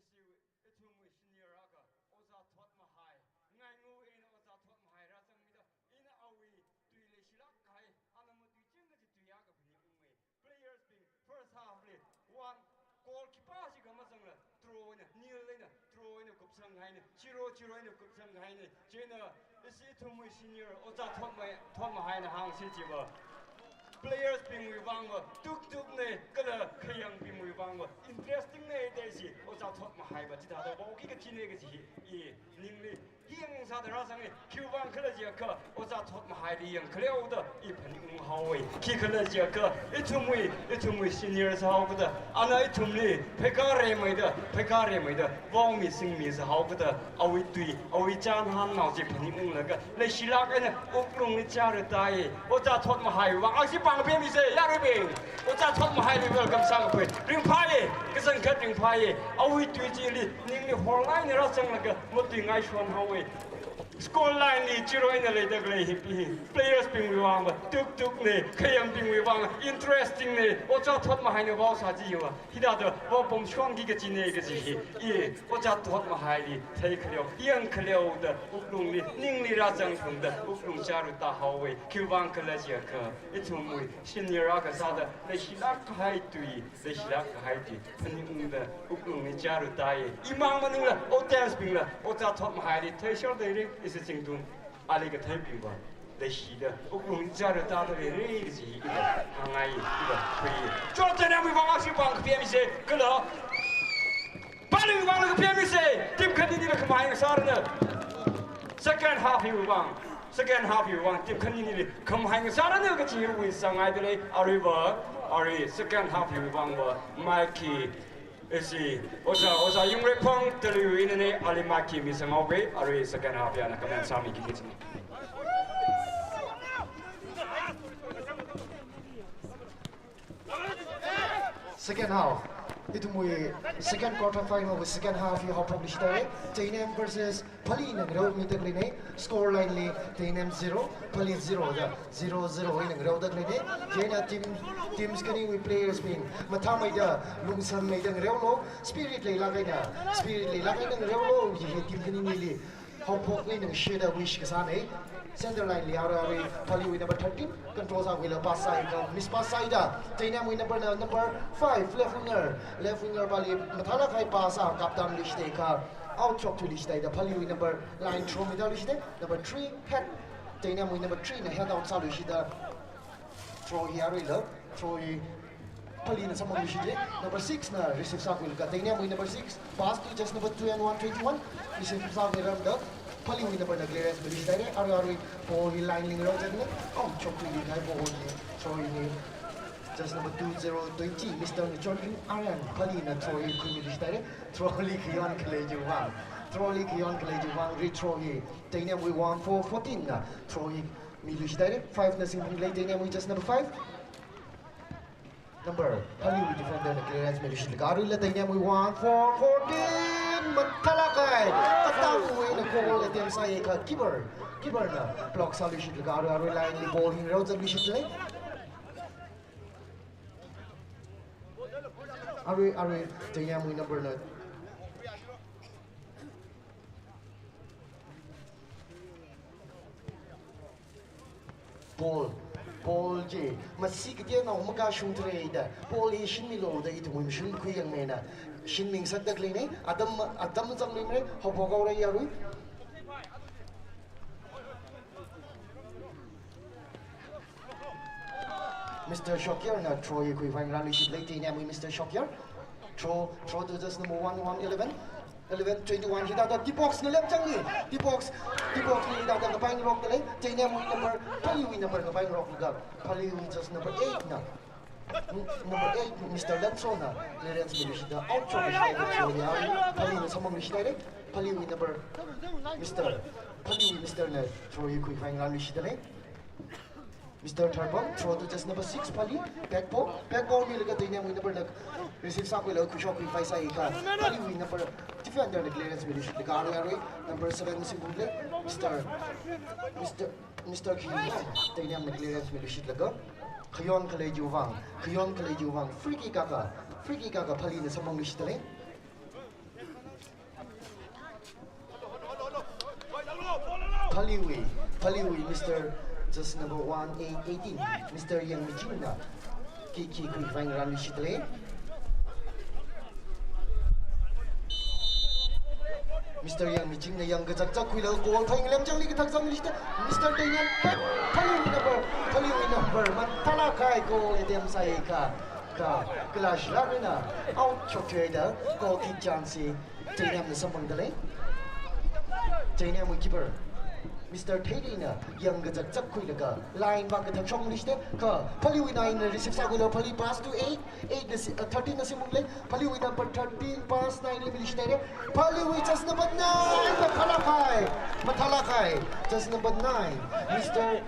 ishi, ithumwui senior akha, Ojā Thotmahai. Ngaingu ina Ojā Thotmahai rāzangmida, ina awui tui leishilāk kahai, ana matui chingda chi tui akha phaningungmei. Players bing first half li one goal keeper chi khamazangla, draw eina, nil eina, draw eina kupsanghaina, zero zero eina kupsanghaina. Chieina ishi ithumwui senior Ojā Thotmahai, Thotmahaina hāngsi chiva, players bingwui vangva tuktukna, kala khayangbingwui vangva interesting na da ishi Ojā Thotmahaiva chithāda vaoki kachina kachi hi, i ningli hiyang sāda rāzanga. Khiwuivang khala jiakha, Ojā Thotmahaili yangkhaleoda i phaningung haowa. Khikhala jiakha, ithumwui, ithumwui senior sāhao kada, ana ithumli pheikar remeida, pheikar remeida vaomi singmi sāhao kada, awui tui, awui chānhānnao chi phaningunglaga, leishilāk eina wuklungli chara tāya. Ojā Thotmahaiwui vang ashi pāng pemisa, yaruibing. Ojā Thotmahaili welcome sākhui. Ringphāya, kachangkhat ringphāya. Awui tui chili ningli horlaina rāzanglaga, matui ngaishon haowa. Score line li zero eina leida khalei hi, hi players bingwui vangva tuktukna, khayangbingwui vang interesting na, Ojā Thotmahaina vaosā chiva hithāda vaopamshonki kachina kachi hi, i Ojā Thotmahaili theikhaleo, yangkhaleoda wuklungli, ningli rāzangphungda wuklung chara tāhaowa. Khiwuivang khala jiakha, ithumwui senior akha sāda leishilāk kahai tui, leishilāk kahai tui phaningungda wuklungli chara tāya. Imang maningla, audience bingla Ojā Thotmahaili theishok haira, ishi zingkum ali katheibingva leishida wuklungli chara tāda leira kachi hi iva hāngngai, iva khui. Chot, Teinamwui vang ashi pāng kapemisa, kala Paliwui vangla kapemisa. Team khaninila khamahai ngasāranu. Second half hiwui vang, second half hiwui vang team khaninili khamahai ngasāranu kachi hi wish sāngai dalei. Aruiva, arui second half hiwui vangva mic hi ishi Ojā, Ojā Yungreiphang Taliu inana, ali mic hi misanghaowa. Arui second half hi ana comment sāmiki kachina. Second half. Ithumwui second quarter final wui second half hi haophokluishit haira. Teinem versus Phalina ngareomida khaleina. Score line li Teinem zero, Phali zero da, zero zero eina ngareoda khaleina. Chieina team, teams khaniwui players bing mathāmeida, lungsāmeida ngareolu, spirit leilāk eina, spirit leilāk eina ngareolu, hi team khaninili haophok eina ngashida wish kasāna. Center line li arui, arui Phaliwui number thirteen control sākhuilaga pass sāakha, miss pass sāhaida, Teinemwui number na number five, left winger, left winger pali mathālāk kahai pass sā kaptamluishit haikha, out shokthuiluishit haida, Phaliwui number line throw mida luishita. Number three, head, Teinemwui number three na head out sāluishita. Throw hi aruila, throw hi Phalina samphangluishita. Number six na receive sākhuilaga, Teinemwui number six, pass to just number two and one twenty-one. Receive sākhuirarmada, Phaliwui number na clearance miluishit haira. Arui, arui ball hi line li ngareozatna. Out shokthuili kahai ball hi, throw hi just number two zero twenty, Mister Chonring Aryan, Phalina throw hi khuimiluishit haira. Throw li khayon khalei chiwui vang, throw li khayon khalei chiwui vang, re-throw hi Teinemwui one four fourteen na throw hi miluishit haira. Five na singphang lei, Teinemwui just number five. Number, Phaliwui defender na clearance miluishitlaga, aruila Teinemwui one four fourteen, mathālāk kahai katang eina goal attempt sāakha, keeper, keeper na block sāluishitlaga, arui, arui line li ball hi ngareozatluishit lei. Arui, arui Teinemwui number na ball, ball chi masi kateonao makashung thareida, ball hi shinmilu da ithumwui mashun khuiyangmeina shinmingasakda khaleina. Atam, atam zangluimara, haophok haora arui. Mister Shokir na throw hi khuivai ngarānluishit lei, Teinemwui Mister Shokir. Throw, throw to just number one, one eleven. Eleven twenty-one hithāda D box na lemchangli. D box, D box li hithāda ngapai ngarokda lei. Teinemwui number, Phaliwui number ngapai ngarokda, Phaliwui just number eight na Number eight, Mister Lansona, clearance miluishitda out shokluishitda throw hi arui Phaleena samphangluishithaire. Phaleewui number, Mister, Phaleewui Mister na throw hi khuikhavai ngarānluishitdalei. Mister Tharpam, throw to just number six, Phalee, back ball, back ball milaga Teinamwui number na receive sākhuilaga khuishok khuiphai sāi kha, Phaleewui number defender na clearance miluishitlaga arui arui number seven na samphangdalei, Mister, Mister, Mister Khi, Teinamna clearance miluishitlaga, khayon khalei chiwui vang, khayon khalei chiwui vang, free kick akha, free kick akha Phaleena samphangluishitdalei. Phaleewui, Phaleewui Mister just number one eight eighteen, Mister Yangmichingna kick hi khuikhavai ngarānluishitdalei. Mister Yangmichingna yangkazakzak khuilaga goal phāi ngalemchangli kathak zangluishitda, Mister Teinam, Phaleewui number, Phaleewui number mathālāk kahai goal attempt sāi kha, kha, kala shilāk eina out shokthuida goal kick chance hi Teinamna samphangdalei. Teinamwui keeper Mister Theireina yangkazakzak khuilaga line vak kathak shokluishitda, kha Phaleewui nine na receive sākhuilaga Phalee pass to eight, eight na si-, uh, thirteen na samphangdalei. Phaleewui number thirteen pass nine li miluishithaire. Phaleewui just number nine, mathālāk kahai, mathālāk kahai just number nine, Mister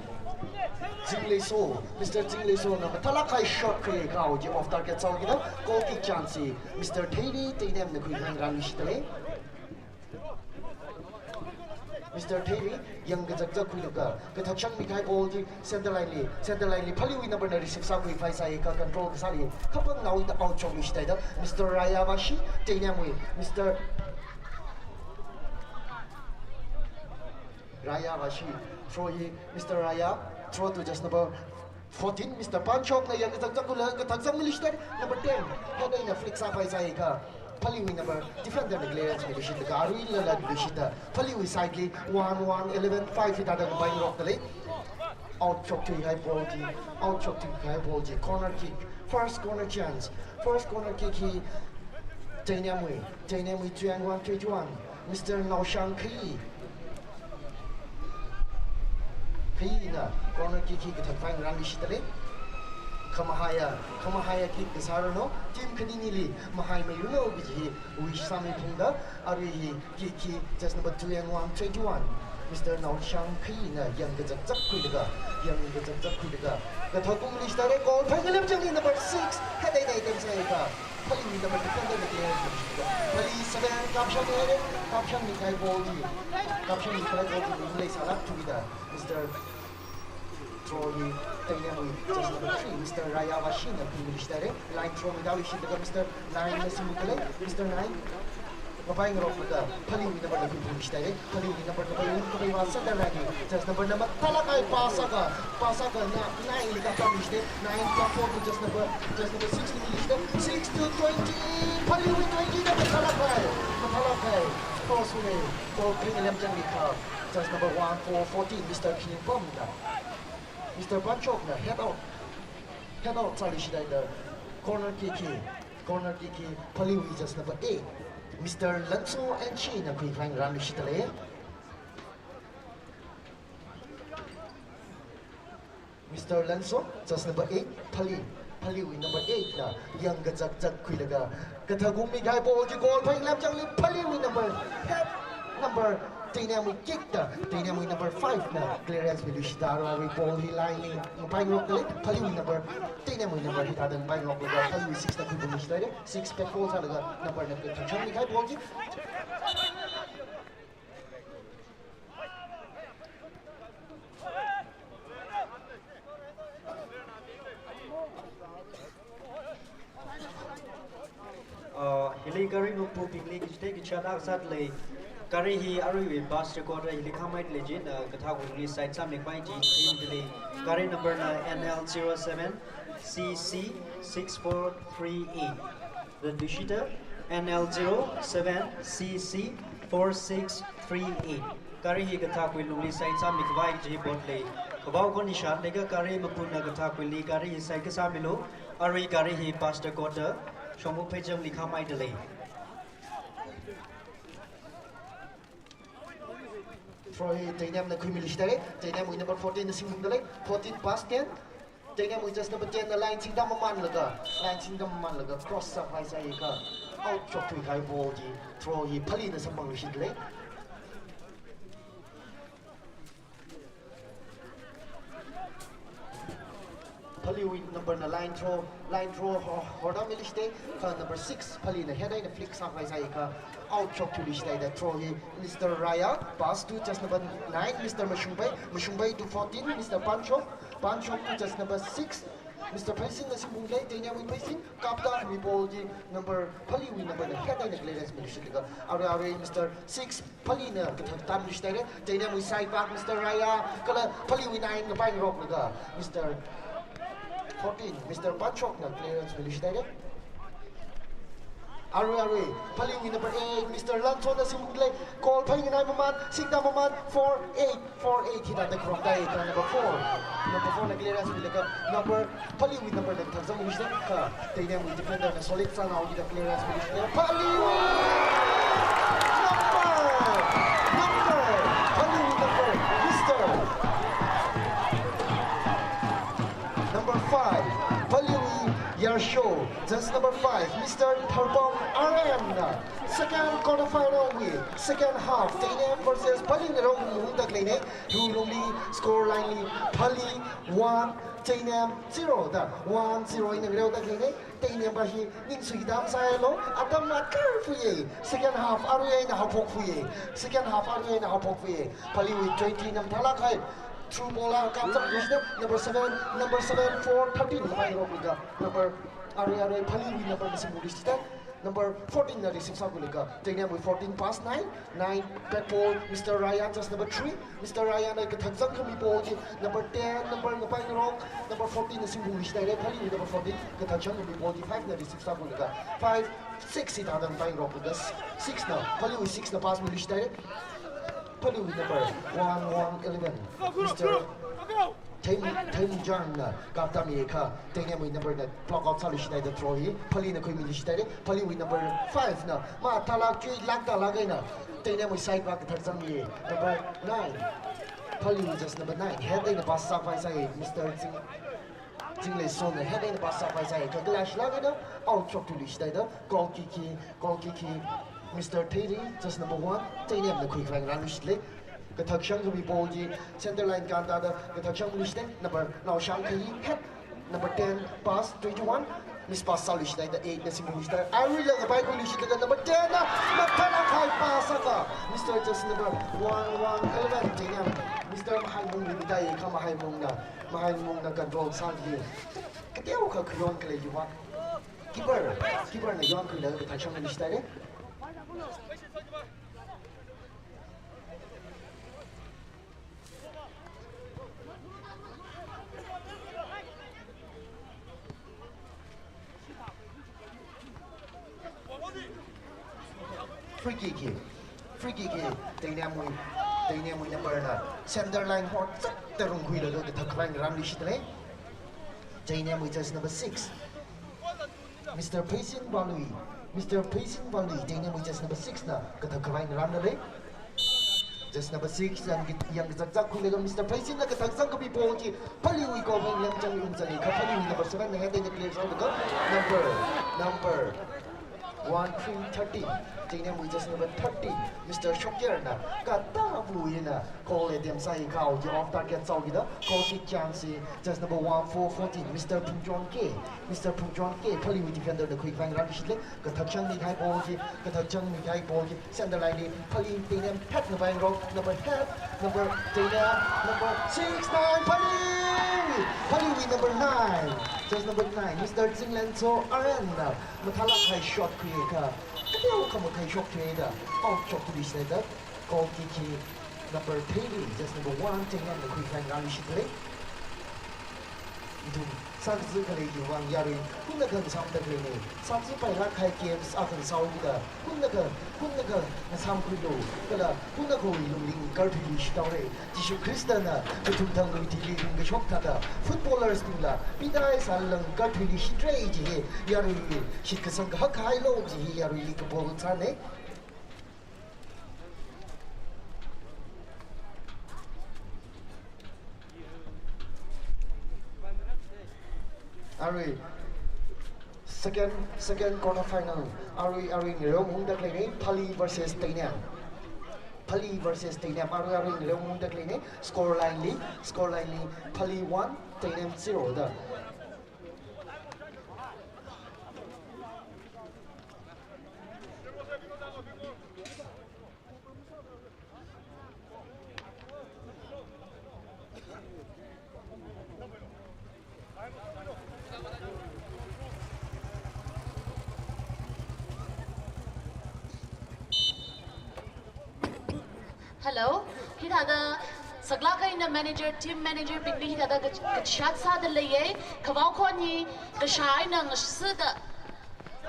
Zingleiso, Mister Zingleisona mathālāk kahai shot khalei kha chi off target sāhaokida goal kick chance hi Mister Theire, Teinamna khuikhavai ngarānluishitdalei. Mister Theire yangkazakzak khuilaga kathak shangmikahai ball chi center line li, center line li Phaleewui number na receive sākhuiphai sāi kha control kasāli khapangnaowuida out shokluishithaida, Mister Rayavashi, Teinamwui Mister Rayavashi, throw hi Mister Raya, throw to just number fourteen, Mister Panchokna yangkazakzak khuilaga kathak zangmiluishithaire. Number ten, head eina flick sāphai sāi kha Phaleewui number defender na clearance miluishitlaga aruila latluishitda Phaleewui side li one one eleven five hithāda ngapāngarokdalei. Out shokthuikahai ball chi, out shokthuikahai ball chi corner kick, first corner chance, first corner kick hi Teinamwui, Teinamwui Chuiangwang twenty-one, Mister Naoshang Khayi, Khayina corner kick hi kathak khavai ngarānluishitdalei. Khamahaiya, khamahaiya kick kasā ranu, team khaninili mahaimeiranu kaji hi wish sāmiphungda, arui hi kick hi just number Chuiangwang twenty-one, Mister Naoshang Khayina yangkazakzak khuilaga, yangkazakzak khuilaga kathak khuimiluishithaire, goal phāi ngalemchangli number six, head eina attempt sāi kha Phaleewui number defender na clearance miluishitda, Phalee seven kapshangmihaire. Kapshangmikahai ball chi, kapshangmikahai ball chi ringleisālākthuida Mister Throw hi Teinamwui just number three, Mister Rayavashina khuimiluishithaire. Line throw midaluishitlaga Mister Nine na samphangdalei. Mister Nine ngapāngaroklaga Phaleewui number na khuimiluishithaire. Phaleewui number na phaiyung kapaiva center line li just number na mathālāk kahai pass akha, pass akha na nine li kapamluishithaire. Nine kapam to just number, just number six li miluishithaire. Six to twenty, Phaleewui twenty na mathālāk kahai, mathālāk kahai cross wui ball kharing lemchangli kha just number one four fourteen, Mister Khinpamna, Mister Panchokna head out, head out sāluishithaida corner kick hi, corner kick hi Phaleewui just number eight, Mister Lanso N China khuikhavai ngarānluishitdalei. Mister Lanso, just number eight, Phalee, Phaleewui number eight na yangkazakzak khuilaga kathak khuimikahai ball chi goal phāying lemchangli Phaleewui number, head number, Teinamwui kick da, Teinamwui number five na clearance miluishithaira, ball hi line li ngapāngarokdalei. Phaleewui number, Teinamwui number hithāda ngapāngaroklaga Phaleewui six na khuipamluishithaire. Six back ball sālaga number na kathak shangmikahai ball chi. Uh, hili gari mapubingli kachithei kachāda kasā lei. Gari hi aruiwui bus record hili khamei lei jin, uh, kathak khuinungli side sāmikhavai chi team hili. Gari number na N L zero seven C C six four three eight. Latluishita N L zero seven C C four six three eight. Gari hi kathak khuinungli side sāmikhavai chi board lei. Khavao khon ishan leiakha gari mapuna kathak khuili gari hi side kasāmilu. Arui gari hi bus record da Shongmok Pheicham li khameidalei. Throw hi Teinamna khuimiluishithaire. Teinamwui number fourteen na singphungdalei. Fourteen pass ten. Teinamwui just number ten na line singda mamanlaga, line singda mamanlaga cross sākhavai sāi kha, out shokthui kahai ball chi throw hi Phalina samphangluishit lei. Phalina number na line throw, line throw ho-, horda miluishit lei, kha number six, Phalina head eina flick sākhavai sāi kha, out shokthuiluishit lei da throw hi, Mister Raya, pass to just number nine, Mister Mashungpai, Mashungpai to fourteen, Mister Panchok, Panchok to just number six, Mister Pheisin na samphang lei, Teinamwui Pheisin, kapda khami ball chi number, Phalina number na head eina clearance miluishitlaga, arui arui Mister six, Phalina kathak tamluishit lei, Teinamwui side back, Mister Raya, kala Phalina nine kapai ngaroklaga, Mister fourteen, Mister Panchok na clearance miluishit lei. Arui arui, Phalina number eight, Mister Lanson na samphang lei, goal phai nganai maman, singda maman, four eight, four eight hithāda kharok tai, kha number four. Number four na clearance milaga, number, Phalina number na kathak zangluishit lei, kha Teinamwui defender na solid sānao kida clearance miluishit lei. Phalina number, number, Phalina number, Mister Number five, Phalina Yarsho, just number five, Mister Tharbom R N. Second quarter final wui second half, Teinam versus Phalina rong mungda leinei, Ru Longli score line li, Phalina one, Teinam zero da, one zero eina ngareoda leinei, Teinam va hi ningsui dam sālo, atam matkar fuye, second half arui eina haophok fuye, second half arui eina haophok fuye, Phalina twenty nam thalak hai, through ball a kapchang luishit lei, number seven, number seven, four, thirteen, number, arui arui, Phalina number na samphangluishit lei, number fourteen na receive sākhuilaga, Teinamwui fourteen pass nine, nine, back ball, Mister Raya, just number three, Mister Raya na kathak zang khami ball chi, number ten, number ngapai ngarok, number fourteen na samphangluishit lei, Phalina number fourteen, kathak zang khami ball chi, five na receive sākhuilaga, five, six hithāda ngapai ngaroklaga, six na, Phalina six na pass miluishit lei, Phalina number one, one, eleven, Mister Thei, Theimuchang na kapda mi kha, Teinamwui number na block out sāluishit lei da throw hi, Phalina khuimiluishit lei, Phalina number five na, mathalak chui lak talak eina, Teinamwui side va kathak zang mi, number nine, Phalina just number nine, head eina pass sākhavai sāi, Mister Ching, Chingleison na head eina pass sākhavai sāi, kha clash lak eina, out shokthuiluishit lei da, goal kick hi, goal kick hi, Mister Theiri, just number one, Teinam na khuikhavai ngaranluishit lei. Kathak shang khami ball chi center line kānda da kathak shangluishit lei, number nao shang kha hi head, number ten pass, twenty-one, miss pass sāluishit lei da eight na samphangluishit lei. Aruila ngapai khuiluishitlaga number ten na, mathalak hai pass sākha, Mister just number one, one, eleven, Teinam, Mister Mahaimung li mida kha Mahaimung na, Mahaimung na control sāki. Kateokha khuiyon khalei yuva. Keeper, keeper na yonkhuilaga kathak shangluishit lei. Free kick hi, free kick hi, Teinamwui, Teinamwui number na center line hor zatda rungkhuilaga kathak khavai ngaranluishit lei. Teinamwui just number six, Mister Pheisin Valui, Mister Pheisin Valui, Teinamwui just number six na kathak khavai ngaranlei. Just number six, yang, yang kazakzak khuilaga Mister Pheisin na kathak zang khami ball chi, Phalina wui goal meng lam chang ung chang kha Phalina wui number seven na head eina clear sālaga, number, number one three thirteen, Teinamwui just number thirteen, Mister Shokyer na, kata bu ina, goal attempt sāi kha, off target sāhaokida, goal kick chance, just number one four fourteen, Mister Phungchon K, Mister Phungchon K, Phalina wui defender na khuikhavai ngaranluishit lei, kathak shangmi kahai ball chi, kathak shangmi kahai ball chi, center line li, Phalina Teinam head ngapai ngarok, number head, number Teinam, number six nine, Phalina! Phalina wui number nine, just number nine, Mister Chinglenso Aren na, mathalak hai shot khuiya kha, kateokha makhai shot khuida, out shokthuiluishit lei da, goal kick hi, number thirty, just number one, Teinam na khuikhavai ngaranluishit lei. Ithum, sākazā khalei hiwui vang yarui, hunakha ngasāmda khalei nei, sākazā pailak kahai games akha ngasāhaokida, hunakha, hunakha ngasāmkhuilu, kala hunakhawui lungli ngakarthuiluishit haora. Jishu Khristana kathum thang luithili ringkashok thāda, footballers bingla, pidai sālala ngakarthuiluishitra jiya, yaruili shitkasang kahak hailo jiya, yaruili kapol sāna. Arui second, second quarter final. Arui, arui ngareo maungda khaleina, Phalee versus Teinem. Phalee versus Teinem. Arui, arui ngareo maungda khaleina. Score line li, score line li, Phalee one, Teinem zero da. Hello. Hithāda saklāk eina manager, team manager bingli hithāda ka, kachat sāda leiya. Kavao khon hi kashā eina ngashida,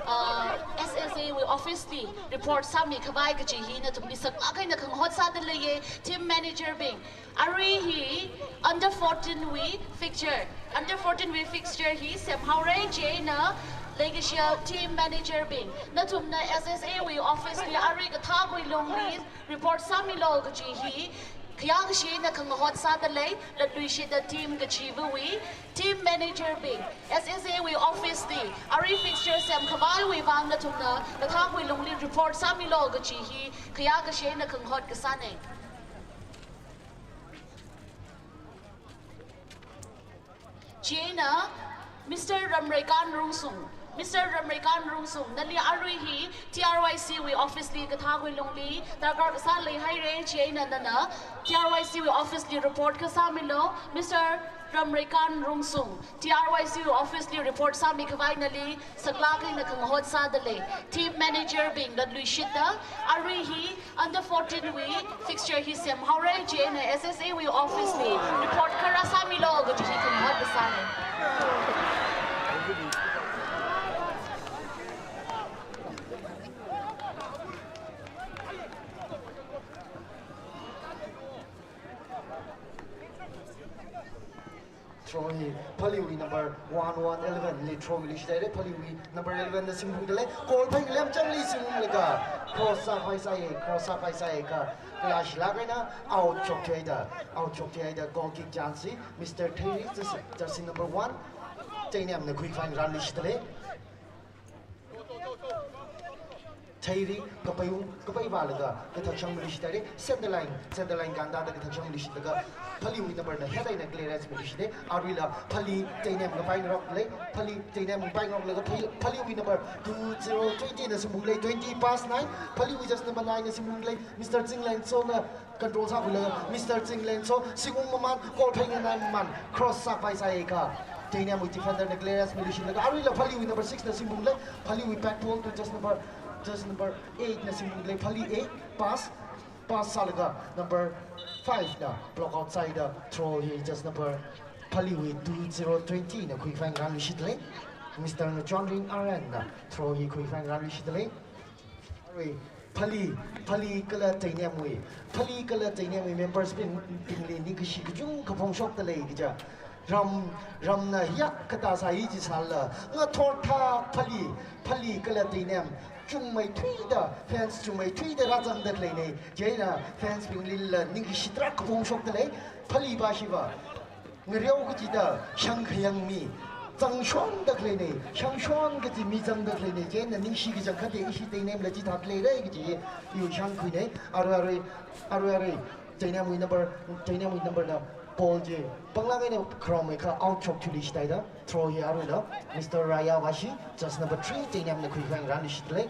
uh, S S A wui office li report sāmi khavai kaji hi nathumli saklāk eina khangahot sāda leiya, team manager bing. Arui hi under fourteen wui fixture, under fourteen wui fixture hi semhaora. Chieina leikashiya team manager bing, nathumna S S A wui office li arui kathāwui lungli report sāmilu kaji hi khayā kashi eina khangahot sāda lei. Latluishida team kachiva̱wui, team manager bing, S S A wui office li arui fixture semkhavaiwui vang nathumna kathāwui lungli report sāmilu kaji hi khayā kashi eina khangahot kasāna. Chieina Mister Ramreikan Rungsung, Mister Ramreikan Rungsung, nali arui hi T R Y C wui office li kathāwui lungli darkar kasā leihaira. Chieina nana T R Y C wui office li report kasāmilu. Mister Ramreikan Rungsung, T R Y C wui office li report sāmi khavai nali saklāk eina khangahot sāda lei. Team manager bing, latluishida arui hi under fourteen wui fixture hi semhaora. Chieina S S A wui office li report kharā sāmilu kaji hi khangahot kasāna. Throw hi Phaleewui number one, one, eleven li throw miluishithaira. Phaleewui number eleven na singphungda lei. Kolphei ngalemchangli singphunglaga cross sākhavai sāya, cross sākhavai sāya kha, kala shilāk eina out shokthuihaida, out shokthuihaida goal kick chance hi Mister Theiri, jersey, jersey number one, Teinemna khuikhavai ngarānluishitda lei. Theiri kapai, kapai vālaga kathakshang miluishithaira. Center line, center line ganda da kathakshang miluishitlaga Phaleewui number na hithāda eina clearance miluishithaira. Aruila Phalee Teinem kapai ngarok lei. Phalee Teinem kapai ngaroklaga Phalee, Phaleewui number two zero twenty na singphung lei. Twenty past nine. Phaleewui jersey number nine na singphung lei. Mister Chinglenso na control sākhuilaga Mister Chinglenso singungmamān, kolphei nganaiman, cross sākhavai sāya kha, Teinemwui defender na clearance miluishitlaga aruila Phaleewui number six na singphung lei. Phaleewui back ball to jersey number, jersey number eight na singphung lei. Phalee eight, pass, pass sālaga number five na block out sāhaida throw hi jersey number, Phaleewui two zero twenty na khuikhavai ngarānluishitda lei. Mister Ngachonring Aran na throw hi khuikhavai ngarānluishitda lei. Arui, Phalee, Phalee kala Teinemwui, Phalee kala Teinemwui members bing, bingli ningkashi kachungkha phongshokda lei kaja. Ram, ramna hiyak katā sāi jisālala, ngathor thak Phalee, Phalee kala Teinem chungmeithuida, fans chungmeithuida rāzangda khaleina. Chieina fans binglila ningkashi tarākha phongshokda lei. Phalee va shiva ngareo kachida shangkhayang mi zangshonda khaleina, shangshon kaji mi zangda khaleina. Chieina ningshi kachangkhat hi ishi Teinemla chithāda leira kaji hi iwui shangkhuina. Arui, arui, arui, arui Teinemwui number, Teinemwui number na ball chi panglāk eina kharomhai kha out shokthuiluishithaida throw hi aruila Mister Raya vāshi, jersey number three, Teinemna khuikhavai ngarānluishitda lei.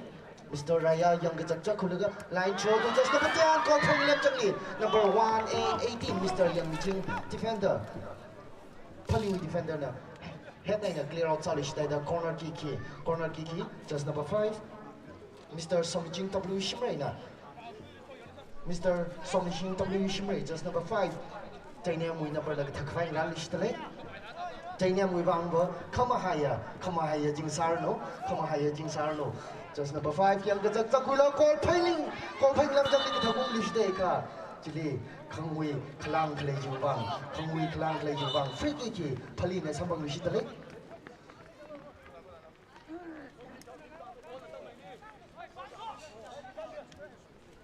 Mister Raya yangkachak chakkhuilaga line throw to jersey number ten, kolphei ngalemchangli number one A eighteen, Mister Yangmiching, defender, Phalee defender na hithāda eina clear out sāluishithaida corner kick hi, corner kick hi jersey number five, Mister Somching W Shimray na, Mister Somching W Shimray, jersey number five, Teinemwui number na kathak khavai ngarānluishitda lei. Teinemwui vangva khamahaiya, khamahaiya ching sāranu, khamahaiya ching sāranu. Jersey number five yangkachak chakkhuilaga kolpheiling, kolphei ngalemchangli kathak ungluishitda kha, chili khangui khalang khalei chiwui vang, khangui khalang khalei chiwui vang free kick hi Phaleena samphangluishitda lei.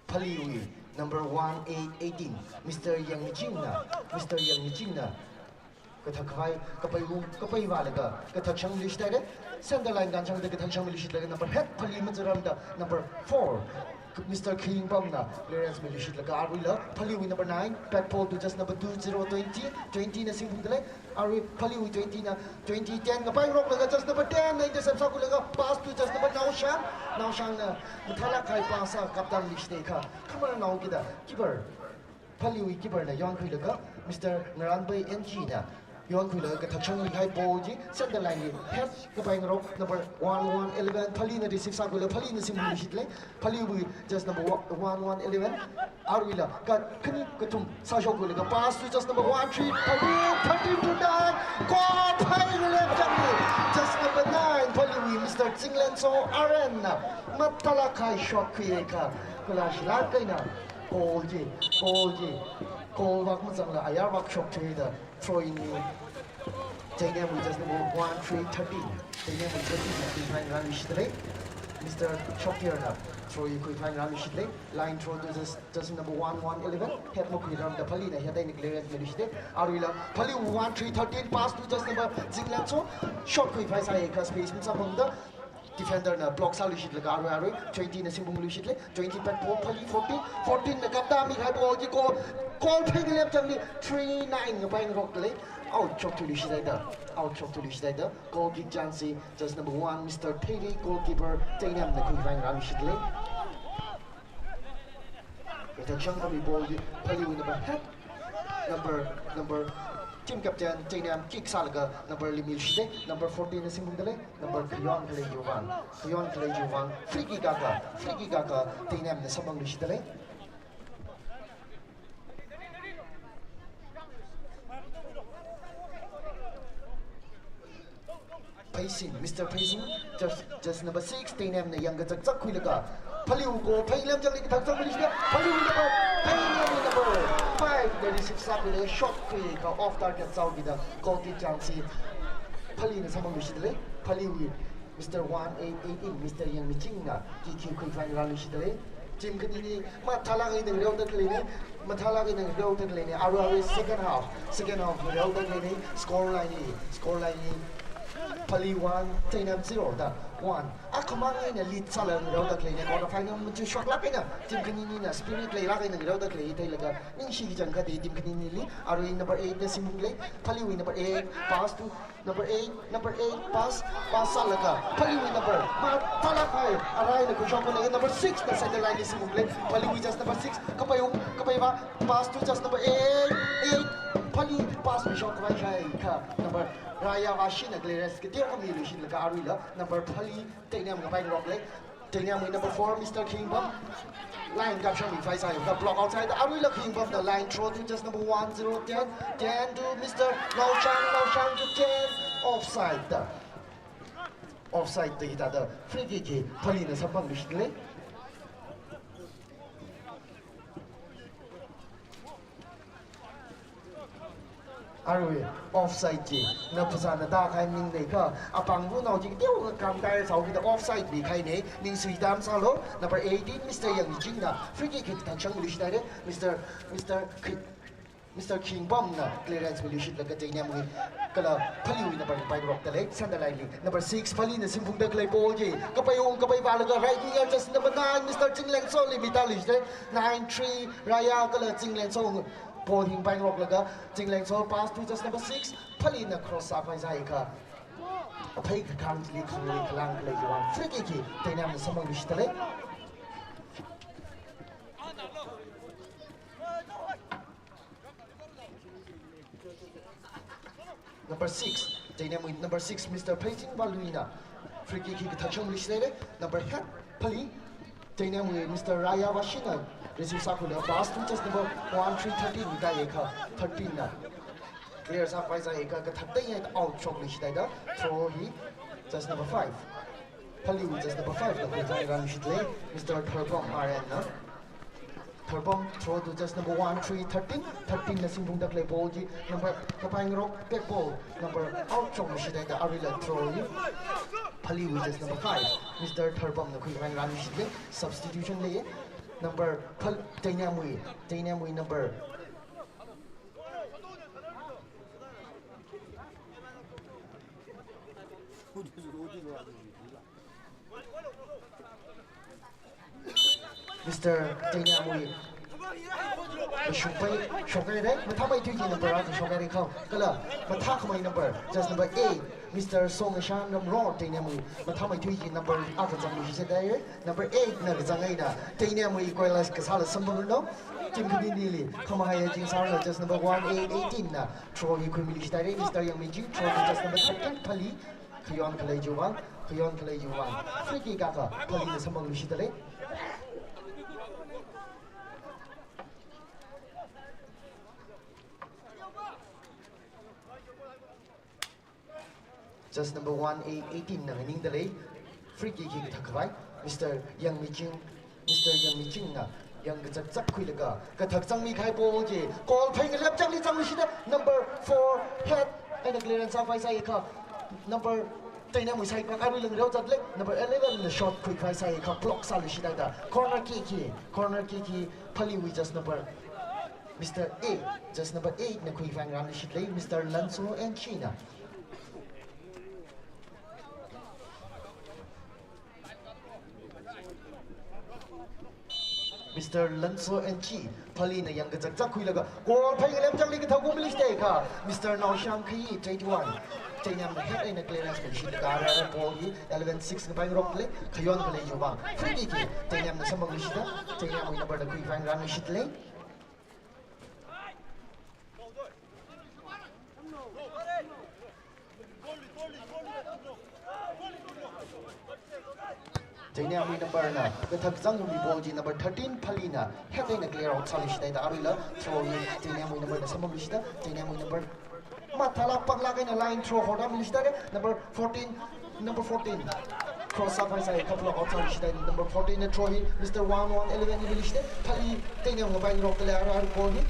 Phaleewui number one A eighteen, Mister Yangmiching na, Mister Yangmiching na Kathak khavai, kapai ung, kapai vālaga, kathak shangmiluishit haira. Center line kanshangda kathak shangmiluishitlaga number hat Phali Mizoram da number four, Mister Khingbamna clearance miluishitlaga aruila Phaliwui number nine, back ball to just number two zero, twenty, twenty na singphungda lei. Arui Phaliwui twenty na, twenty ten ngapaingaroklaga just number ten na intercept sākhuilaga pass to just number Naoshang, Naoshangna mathālāk kahai pass akha kaptā miluishit haikha, khamar nao kida keeper, Phaliwui keeper na yonkhuilaga Mister Ngaranbai N G na yonkhuilaga kathak shangmihai ball chi center line li hat ngapaingarok number one one eleven Phalina receive sākhuilaga Phalina singphungluishit lei. Phaliwui just number one one eleven. Aruila kakhani kathum sāshokkhuilaga pass to just number one three, thirteen, thirteen to nine. Goal phai ngalem changli just number nine Phaliwui Mister Chinglenso Aren na mathālāk kahai shot khuihaikha, kula shilāk eina goal chi, goal chi, goal vak mazangla ayar vak shokthuida throw in li Teinamwui just number one three, thirteen. Teinamwui thirteen na khuiphai ngarānluishit lei. Mister Shokir na throw in khuiphai ngarānluishit lei. Line throw to just, just number one one eleven. Hat makhuiramda Phalina hat eina clearance miluishit lei. Aruila Phali one three thirteen pass to just number Chinglenso. Shot khuiphai sāhaikha space masamphangda defender na block sāluishitlaga arui arui twenty na singphungluishit lei. Twenty back ball Phali fourteen, fourteen na kaptā mikahai ball chi goal, goal phai ngalem changli three nine ngapaingarokda lei. Out shokthuiluishit haida, out shokthuiluishit haida goal kick chance chi just number one Mister Theiri, goalkeeper Teinamna khuiphai ngarānluishit lei. Kathak shangkhami ball chi Phaliwui number hat, number, number, team captain Teinam kick sālaga number li miluishit lei, number fourteen na singphungda lei, number khayon khalei chiwuivang, khayon khalei chiwuivang free kick akha, free kick akha Teinamna samphangluishitda lei. Pheisin, Mister Pheisin, just, just number six, Teinamna yangkachakchak khuilaga Phaliwui goal phai ngalem changli kathak shangmiluishit lei. Phaliwui number, Teinamwui number five na receive sākhuilaga shot khuihaikha off target sāhaokida goal kick chance chi Phalina samphangluishit lei. Phaliwui Mister one eight eighteen, Mister Yangmichingna kick khuiphai ngarānluishit lei. Team khanini mathālāk eina ngareoda khaleina, mathālāk eina ngareoda khaleina. Arui arui second half, second half ngareoda khaleina. Score line li, score line li Phali one, Teinam zero da one. Akhamang eina lead sālaga ngareoda khaleina. Quarter final machuk shoklāk eina team khaninina spirit leilāk eina ngareoda khalei theilaga ningshi kachangkhat team khaninili. Arui number eight na singphung lei. Phaliwui number eight pass to number eight, number eight, pass, pass sālaga Phaliwui number mathālāk kahai Araina khuishok khuilaga number six na center line li singphung lei. Phaliwui just number six, kapai ung, kapai vā, pass to just number eight, eight. Phali pass mishok khavai haikha number Raya Vashina clearance kateokha miluishitlaga aruila number Phali Teinam ngapaingarok lei. Teinamwui number four, Mister Khingbam. Line kapshang miphai sāhaida block outside. Aruila Khingbamna line throw to just number one zero, ten, ten to Mister Naoshang, Naoshang to ten. Offside da. Offside da hithāda free kick hi Phalina samphangluishit lei. Arui, offside chi, na phasāna tākahai maningakha, apāng runao chi kateokha kangtai sāhaokida offside mikahaina, ningsui tam sālu. Number eighteen, Mister Yangchingna free kick hi kathak shangmiluishit haira. Mister, Mister Khi-, Mister Khingbamna clearance miluishitlaga Teinamwui kala Phaliwui number ngapaingarokda lei, center line li. Number six, Phalina singphungda khalei ball chi kapai ung, kapai vālaga right winger just number nine, Mister Chinglenso li mitāluishit lei. Nine three, Raya kala Chinglenso ball hi ngapaingaroklaga, Chinglenso pass to just number six, Phalina cross sākhavai sāhaikha, aphei kakhang chili khanglui khalang khalei chiwuivang free kick hi Teinamna samphangluishitda lei. Number six, Teinamwui number six, Mister Pheiching Valuina free kick hi kathak shangmiluishit haira. Number hat, Phali, Teinamwui Mister Raya Vashina receive sākhuilaga pass to just number one three, thirteen, mitāhaikha thirteen na clear sākhavai sāhaikha, kathak tei eina out shokluishit haida, throw hi just number five, Phaliwui just number five na khuiphai ngarānluishit lei, Mister Tharbom R N na. Tharbom throw to just number one three, thirteen, thirteen na singphungda khalei ball chi number kapaingarok back ball, number out shokluishit haida aruila throw hi Phaliwui just number five, Mister Tharbomna khuiphai ngarānluishit lei. Substitution lei, number Phal-, Teinamwui, Teinamwui number, Mister Teiniamwui kashungpai shokhaira, mathāmeithui hi number akha shokhaira kha, kala mathākhamei number, just number eight, Mister Songashan Ramror, Teiniamwui mathāmeithui hi number akha zangluishithaira, number eight na kazang eina Teiniamwui equalize kasāla samphangranu. Team khaninili khamahai achingsāranu, just number one eight eighteen na throw hi khuimiluishithaira, Mister Yangmiching, throw to just number thirteen, Phali, khayon khalei chiwui vang, khayon khalei chiwui vang. Free kick akha Phalina samphangluishitdalei. Just number one eight eighteen na nganingdalei. Free kick hi kathak khavai, Mister Yangmiching, Mister Yangmiching na yangkazakzak khuilaga kathak zangmikahai ball chi goal phei ngalem changli zangluishitda, number four head eina clearance sākhavai sāi kha, number Teiniamwui side pa kharui lang reo zatlei, number eleven la shot khuikhavai sāi kha, block sāluishithaida corner kick hi, corner kick hi Phaliwui just number, Mister eight, just number eight na khuikhavai ngarānluishitlei, Mister Lanso N G na. Mister Lanso N G, Phalina yangkazakzak khuilaga goal phei ngalem changli kathak ungmiluishitda kha, Mister Naoshang Khayi, twenty-one, Teiniamna head eina clearance khuishitlaga ara ball hi eleven six ngapai ngaroklei, khayon khalei chiwui vang. Free kick hi Teiniamna samphangluishitda, Teiniamwui number na khuikhavai ngarānluishitlei. Teiniamwui number na kathak zangmi ball chi number thirteen Phalina head eina clear out sāluishithaida aruila throw hi Teiniamwui number na samphangluishitda, Teiniamwui number mathālāk pānglāk eina line throw horda miluishithaida, number fourteen, number fourteen. Cross sākhavai sāi kha, block out sāluishithaida, number fourteen na throw hi Mister One One Eleven li miluishitda, Phali Teiniam ngapai ngaroklei ara ball hi.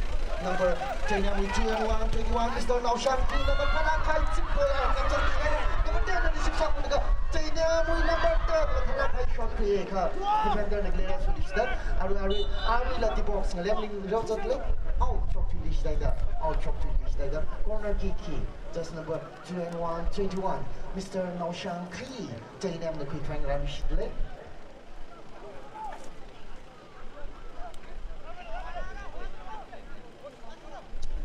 Number Teiniamwui two and one, twenty-one, Mister Naoshang Khayi na mathālāk kahai chip ball akha kapchang, number ten na receive sākhuilaga Teiniamwui number ten mathālāk kahai shot khuiya kha, defender na clear sāluishitda, arui, arui, aruila D box ngalemli reo zatlei, out shokthuiluishithaida, out shokthuiluishithaida, corner kick hi just number two and one, twenty-one, Mister Naoshang Khayi, Teiniamna khuikhavai ngarānluishitlei.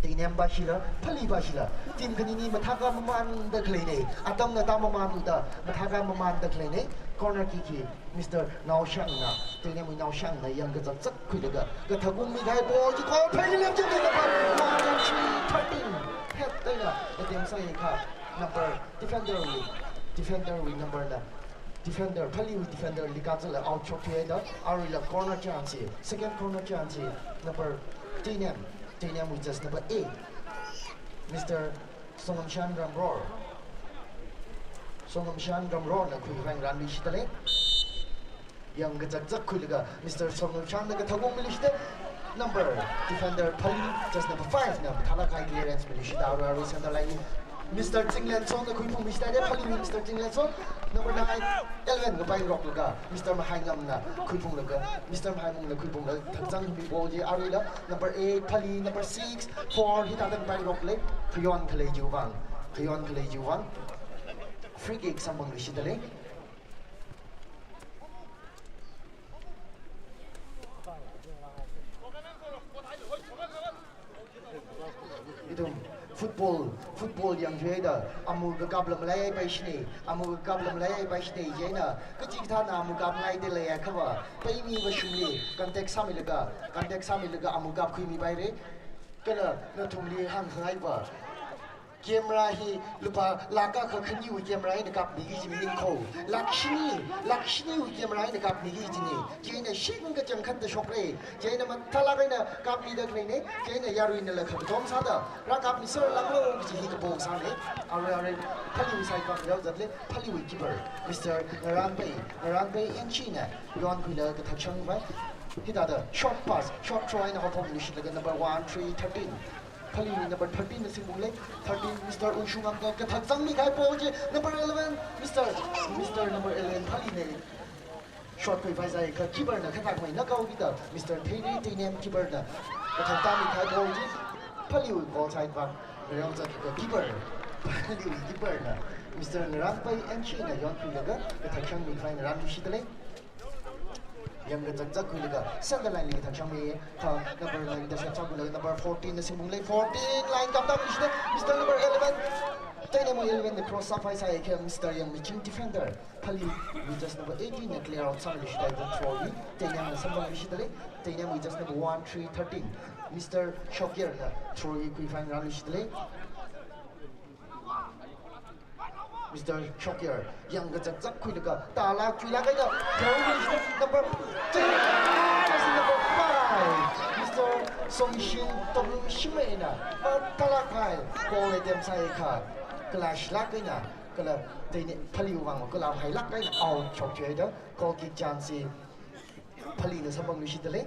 Teiniam pashila, Phali pashila, team khanini mathākha mamānda khaleinei, atamna atam mamānda, mathākha mamānda khaleinei. Corner kick hi Mister Naoshangna, Teiniamwui Naoshangna yangkazakzak khuilaga kathak ungmikahai ball chi goal phei ngalem changli kathak, one and three, thirteen. Head eina attempt sāi kha, number defender wui, defender wui number na, defender, Phaliwui defender li kazatla out shokthuihaida, aruila corner chance hi, second corner chance hi number Teiniam, Teiniamwui just number eight, Mister Songamshan Ramror. Songamshan Ramror na khuikhavai ngarānluishitdalei. Yangkazakzak khuilaga Mister Songamshan na kathak ungmiluishitda. Number, defender Phali, just number five na mathālāk kahai clearance miluishitda, arui, arui center line Mister Chinglenson na khuiphungluishithaida, Phaliwui Mister Chinglenson. Number nine, eleven ngapai ngaroklaga Mister Mahaingamna khuiphunglaga, Mister Mahaingamna khuiphunglaga kathak zangmi ball chi aruila number eight Phali, number six, four hithāda ngapai ngaroklei, khayon khalei chiwui vang, khayon khalei chiwui vang. Free kick samphangluishitdalei. Ithum football, football yangchihaida, amu kakapla malaipaishina, amu kakapla malaipaishina, chieina kachikathāna amu kapngaida leiakha va, paimi vāshungli contact sāmilaga, contact sāmilaga amu kapkhuimipaira. Kala nathumli hāngkhangai va, camera hi lupā lakh akha khaniwui camera eina kapmiki kaji maningkho. Lakh shini, lakh shiniwui camera eina kapmiki kajina. Chieina shing kachang khanda shokra. Chieina mathālāk eina kapmida khaleina. Chieina yaruinala khamatom sāda, rākapmiserlāklo kaji hi kapo sāna. Arui, arui, Phaliwui side pa reo zatlei, Phaliwui keeper, Mister Ngarangpei, Ngarangpei N G na yonkhuilaga kathak shangvai. Hithāda short pass, short throw eina haophokluishitlaga number one three thirteen, Phaliwui number thirteen na singphunglei, thirteen Mister Unshungam na kathak zangmikahai ball chi number eleven, Mister, Mister number eleven Phalina shot khuikhavai sāi kha, keeper na kathak mai na kaokida, Mister Theirei Teinem keeper na kathak tāmikahai ball chi Phaliwui goal side vang reo zatlaga keeper, Phaliwui keeper na Mister Ngarangpai N G na yonkhuilaga kathak shangmi khavai ngarangluishitdalei. Yangkazakzakkhuilaga center line li kathak shangmi, kha number nine da shapsākhuilaga number fourteen na singphunglei, fourteen line kaptamluishitdalei, Mister number eleven. Teinamwui eleven na cross sākhavai sāhaiakha Mister Yangmiching defender Phaleewui just number eighteen na clear out sāluishitdalei, throw li Teinam na samphangluishitdalei. Teinamwui just number one three thirteen, Mister Shokyar na throw li khuikhavai ngarangluishitdalei. Mister Shokyar, yangkazakzakkhuilaga, tala khuilaga eina, number three, number five, Mister Songshing W Shimei na, mathālāk kahai, goal attempt sāhaiakha, kala shilāk eina, kala Teine Phaleewui vang, kala hailāk eina, out shokhaida, goal kick chance hi, Phalee na samphangluishitdalei.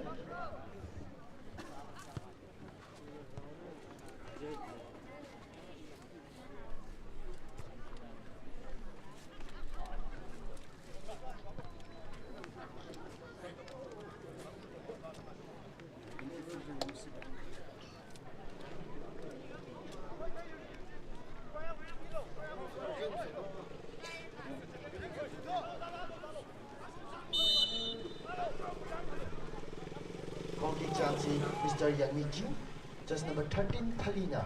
Goal kick chance hi Mister Yangmiching, just number thirteen Phalee na.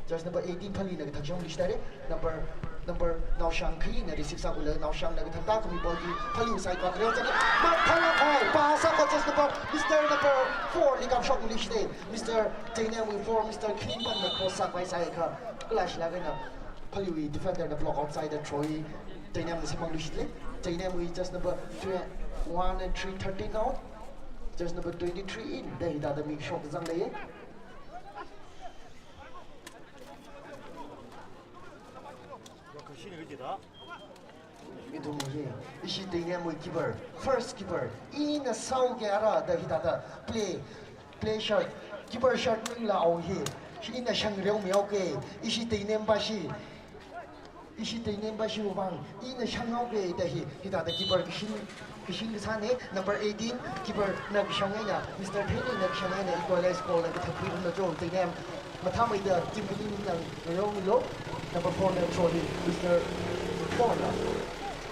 Just number eighteen Phalee na kathak shangluishitdalei. Number, number Naoshang Khayi na receive sākhuilaga Naoshang na kathak tākhami ball hi Phalee side vākhareo chang. Mathālāk kahai pass sākha just number, Mister number four li kapshokluishitdalei. Mister Teinamwui four, Mister Khayi pan na cross sākhavai sāhaiakha, kala shilāk eina Phaleewui defender na block outside da throw hi Teinam na samphangluishitdalei. Teinamwui just number three, one and three thirteen out. Just number twenty-three in da hithāda mikashok zangdalei. Ithum hi, ishi Teinamwui keeper, first keeper, ina sāuke ara da hithāda play, play shirt, keeper shirt maningla aung hi, ishi ina shangreomihaoke, ishi Teinam pashi, ishi Teinam pashiwui vang, ina shanghaoke da hi, hithāda keeper kashin, kashin kasāne, number eighteen, keeper na kashang eina, Mister Theini na kashang eina, equalize goal na kathak khuiungda cho, Teinam mathāmeida team building na ngareomilu, number four na throw hi, Mister four na.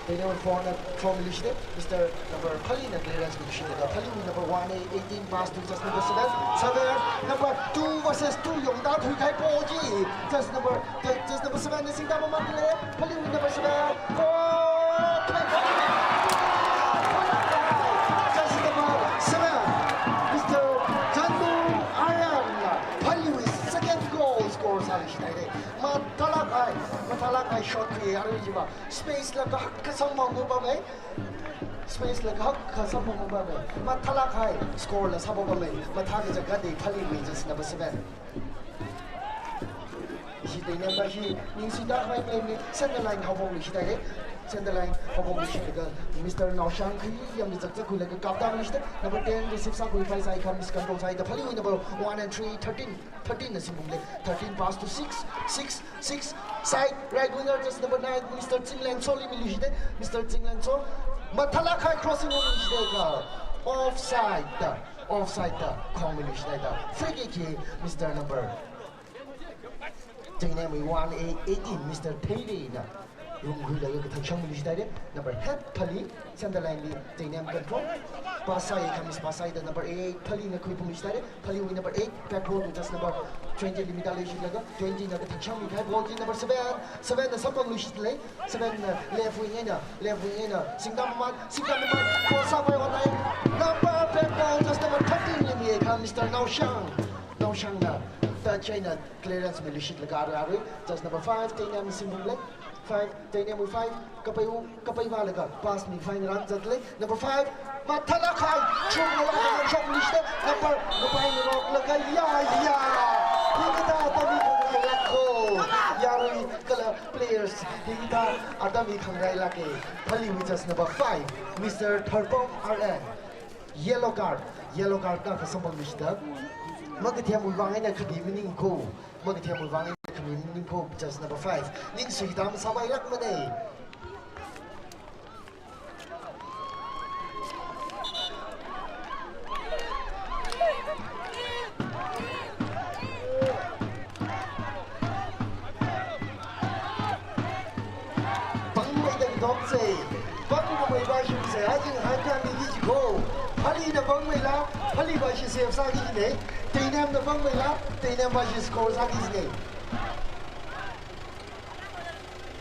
Teinam four na throw miluishitdalei, Mister number Phalee na clearance miluishitdalei, Phalee number one, eighteen pass to just number seven, seven, number two versus two yongda thuikahai ball chi, just number, just number seven na singda mamandalei, Phalee number seven, goal! Just number seven, Mister Chandu Aryan, Phalee second goal score sāluishitdalei. Mathālāk kahai, mathālāk kahai shot khuiya arui chiva. Space la kahak kasam mangupamei. Space la kahak kasam mangupamei. Mathālāk kahai score la sāpapamei. Mathā kachangkhat dei Phaleewui just number seven. Ishi Teinam pashi ningshida khavai mei mei center line haophokluishitdalei. Center line haophokluishitlaga Mister Naoshang Khayi yangkazakzakkhuilaga kaptamluishitdalei. Number ten receive sākhuikhavai sāhaiakha miscontrol sāhaida Phaleewui number one and three, thirteen. Thirteen na singphunglei, thirteen pass to six, six, six, side, right winger, just number nine, Mister Chinglenso li miluishitdalei, Mister Chinglenso, mathālāk kahai crossing miluishitdalei kha, offside da, offside da, khong miluishitdalei da, free kick hi, Mister number, Teinamwui one A eighteen, Mister Theini na, rungkhuilaga kathak shang miluishitdalei, number eight Phalee, center line li, Teinam control. Pass sāhaiakha miss pass sāhaida number eight Phalee na khuiphungluishitdalei. Phaleewui number eight, back row to just number twenty li midalluishitlaga, twenty na kathak shangmikahai ball chi number seven, seven na samphangluishitdalei. Seven na left wing eina, left wing eina, singda maman, singda maman, cross sāpai wanai. Number back ball just number thirteen li miakha Mister Naoshang. Naoshang na, touch eina clearance miluishitlaga arui arui, just number five, Teinam singphunglei. Five, Teinamwui five, kapai u, kapai vālaga, pass mikhavai ngarān zatlei. Number five, mathālāk kahai, chungla shokluishitdalei. Number, number five, roklaga, ya, ya. Hikathā atam hi khangailāka. Yarui kala players, hikathā atam hi khangailāka. Phaleewui just number five, Mister Tharpong R N. Yellow card, yellow card na kasamphangluishitda. Makathemwui vang eina khami maningko. Makathemwui vang eina khami maningko, just number five. Ningshi dam sāpailākmana. Pangmeila, Phalee va shi save sāki jine. Teinamna pangmeila, Teinam va shi score sāki jine.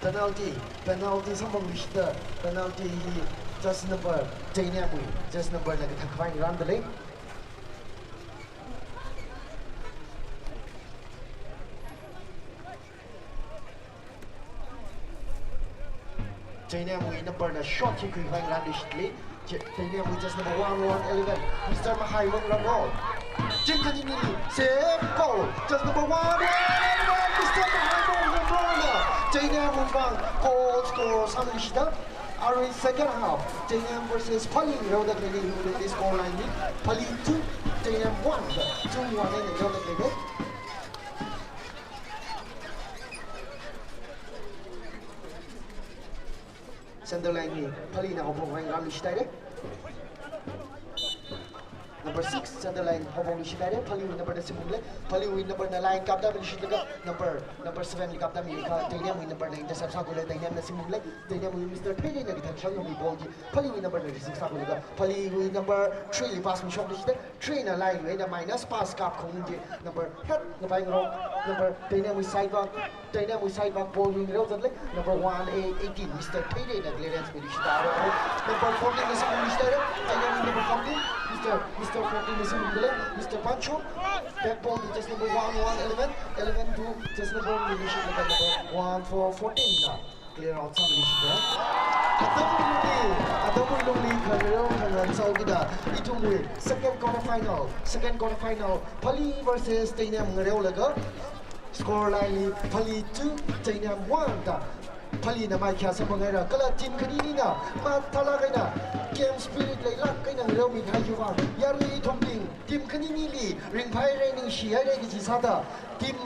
Penalty, penalty samphangluishita, penalty hi jersey number, Teinamwui jersey number na kathak khavai ngarāndalei. Teinamwui number na shot hi khuikhavai ngarānluishitalei. Je-, Teinamwui jersey number one one eleven, Mister Mahaimang Ramrol. Chingkhanini save goal. Jersey number one one eleven, Mister Mahaimang Ramrolna Teinamwui vang goal score sāluishita. Arui second half, Teinam versus Phalee ngareoda khalei, score line hi Phalee two, Teinam one, two one eina ngareoda khalei. Center line hi Phaleena haophok khavai ngarānluishithaira. Number six, center line haophokluishithaira. Phaleewui number na singumlei. Phaleewui number na line kaptāmiluishitlaga number, number seven li kaptāmiakha Teinamwui number na intercept sākhuilei. Teinamna singumlei. Teinamwui Mister Theireina kathak shangami ball chi Phaleewui number na receive sākhuilaga Phaleewui number three li pass mishokluishita. Three na line wui eina minus pass kapkhaung chi number eight ngapai ngarok, number Teinamwui side va, Teinamwui side va ball wui ngareo zatlei, number one A eighteen, Mister Theireina clearance miluishita. Number fourteen na singumluishita, Teinamwui number fourteen, Mister, Mister fourteen na singumdalei, Mister Pancho. Back ball to jersey number one one eleven, eleven to jersey number, number one four fourteen na clear out sāmiluishita. Atamwui lungli, atamwui lungli khangareo khangansao kida, ithumwui second quarter final, second quarter final, Phalee versus Teinam ngareolaga, score line li Phalee two, Teinam one da Phaleena maikhayā samphanghaira, kala team khaninina mathālāk eina game spirit leilāk eina ngareomikahai chiwui vang yarui ithumbing team khaninili ringphāhaira, ningshihaira kaji sāda team,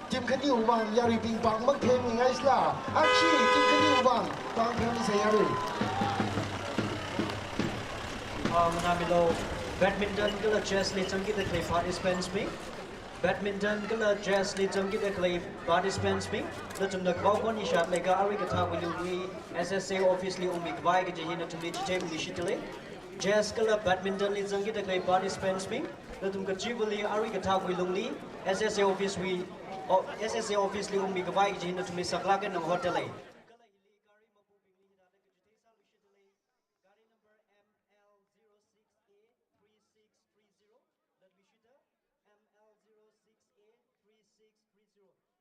team khaniwui vang yaruibing pāng makthemmingaisāla. Achi team khaniwui vang pāng themmisa yarui. Ah, nganāmilo, badminton kala chess li zangkida khalei participants bing. Badminton kala chess li zangkida khalei participants bing, nathumna kavao khon ishat leiakha arui kathākwui lungli S S A office li ungmikhavai kaji hi nathumli chitheimiluishitalei. Chess kala badminton li zangkida khalei participants bing, nathum kachivali arui kathākwui lungli S S A office wui, o, S S A office li ungmikhavai kaji hi nathumli saklāk eina ngahotalei. Gari number M L zero six A three six three zero. Latluishita, M L zero six A three six three zero.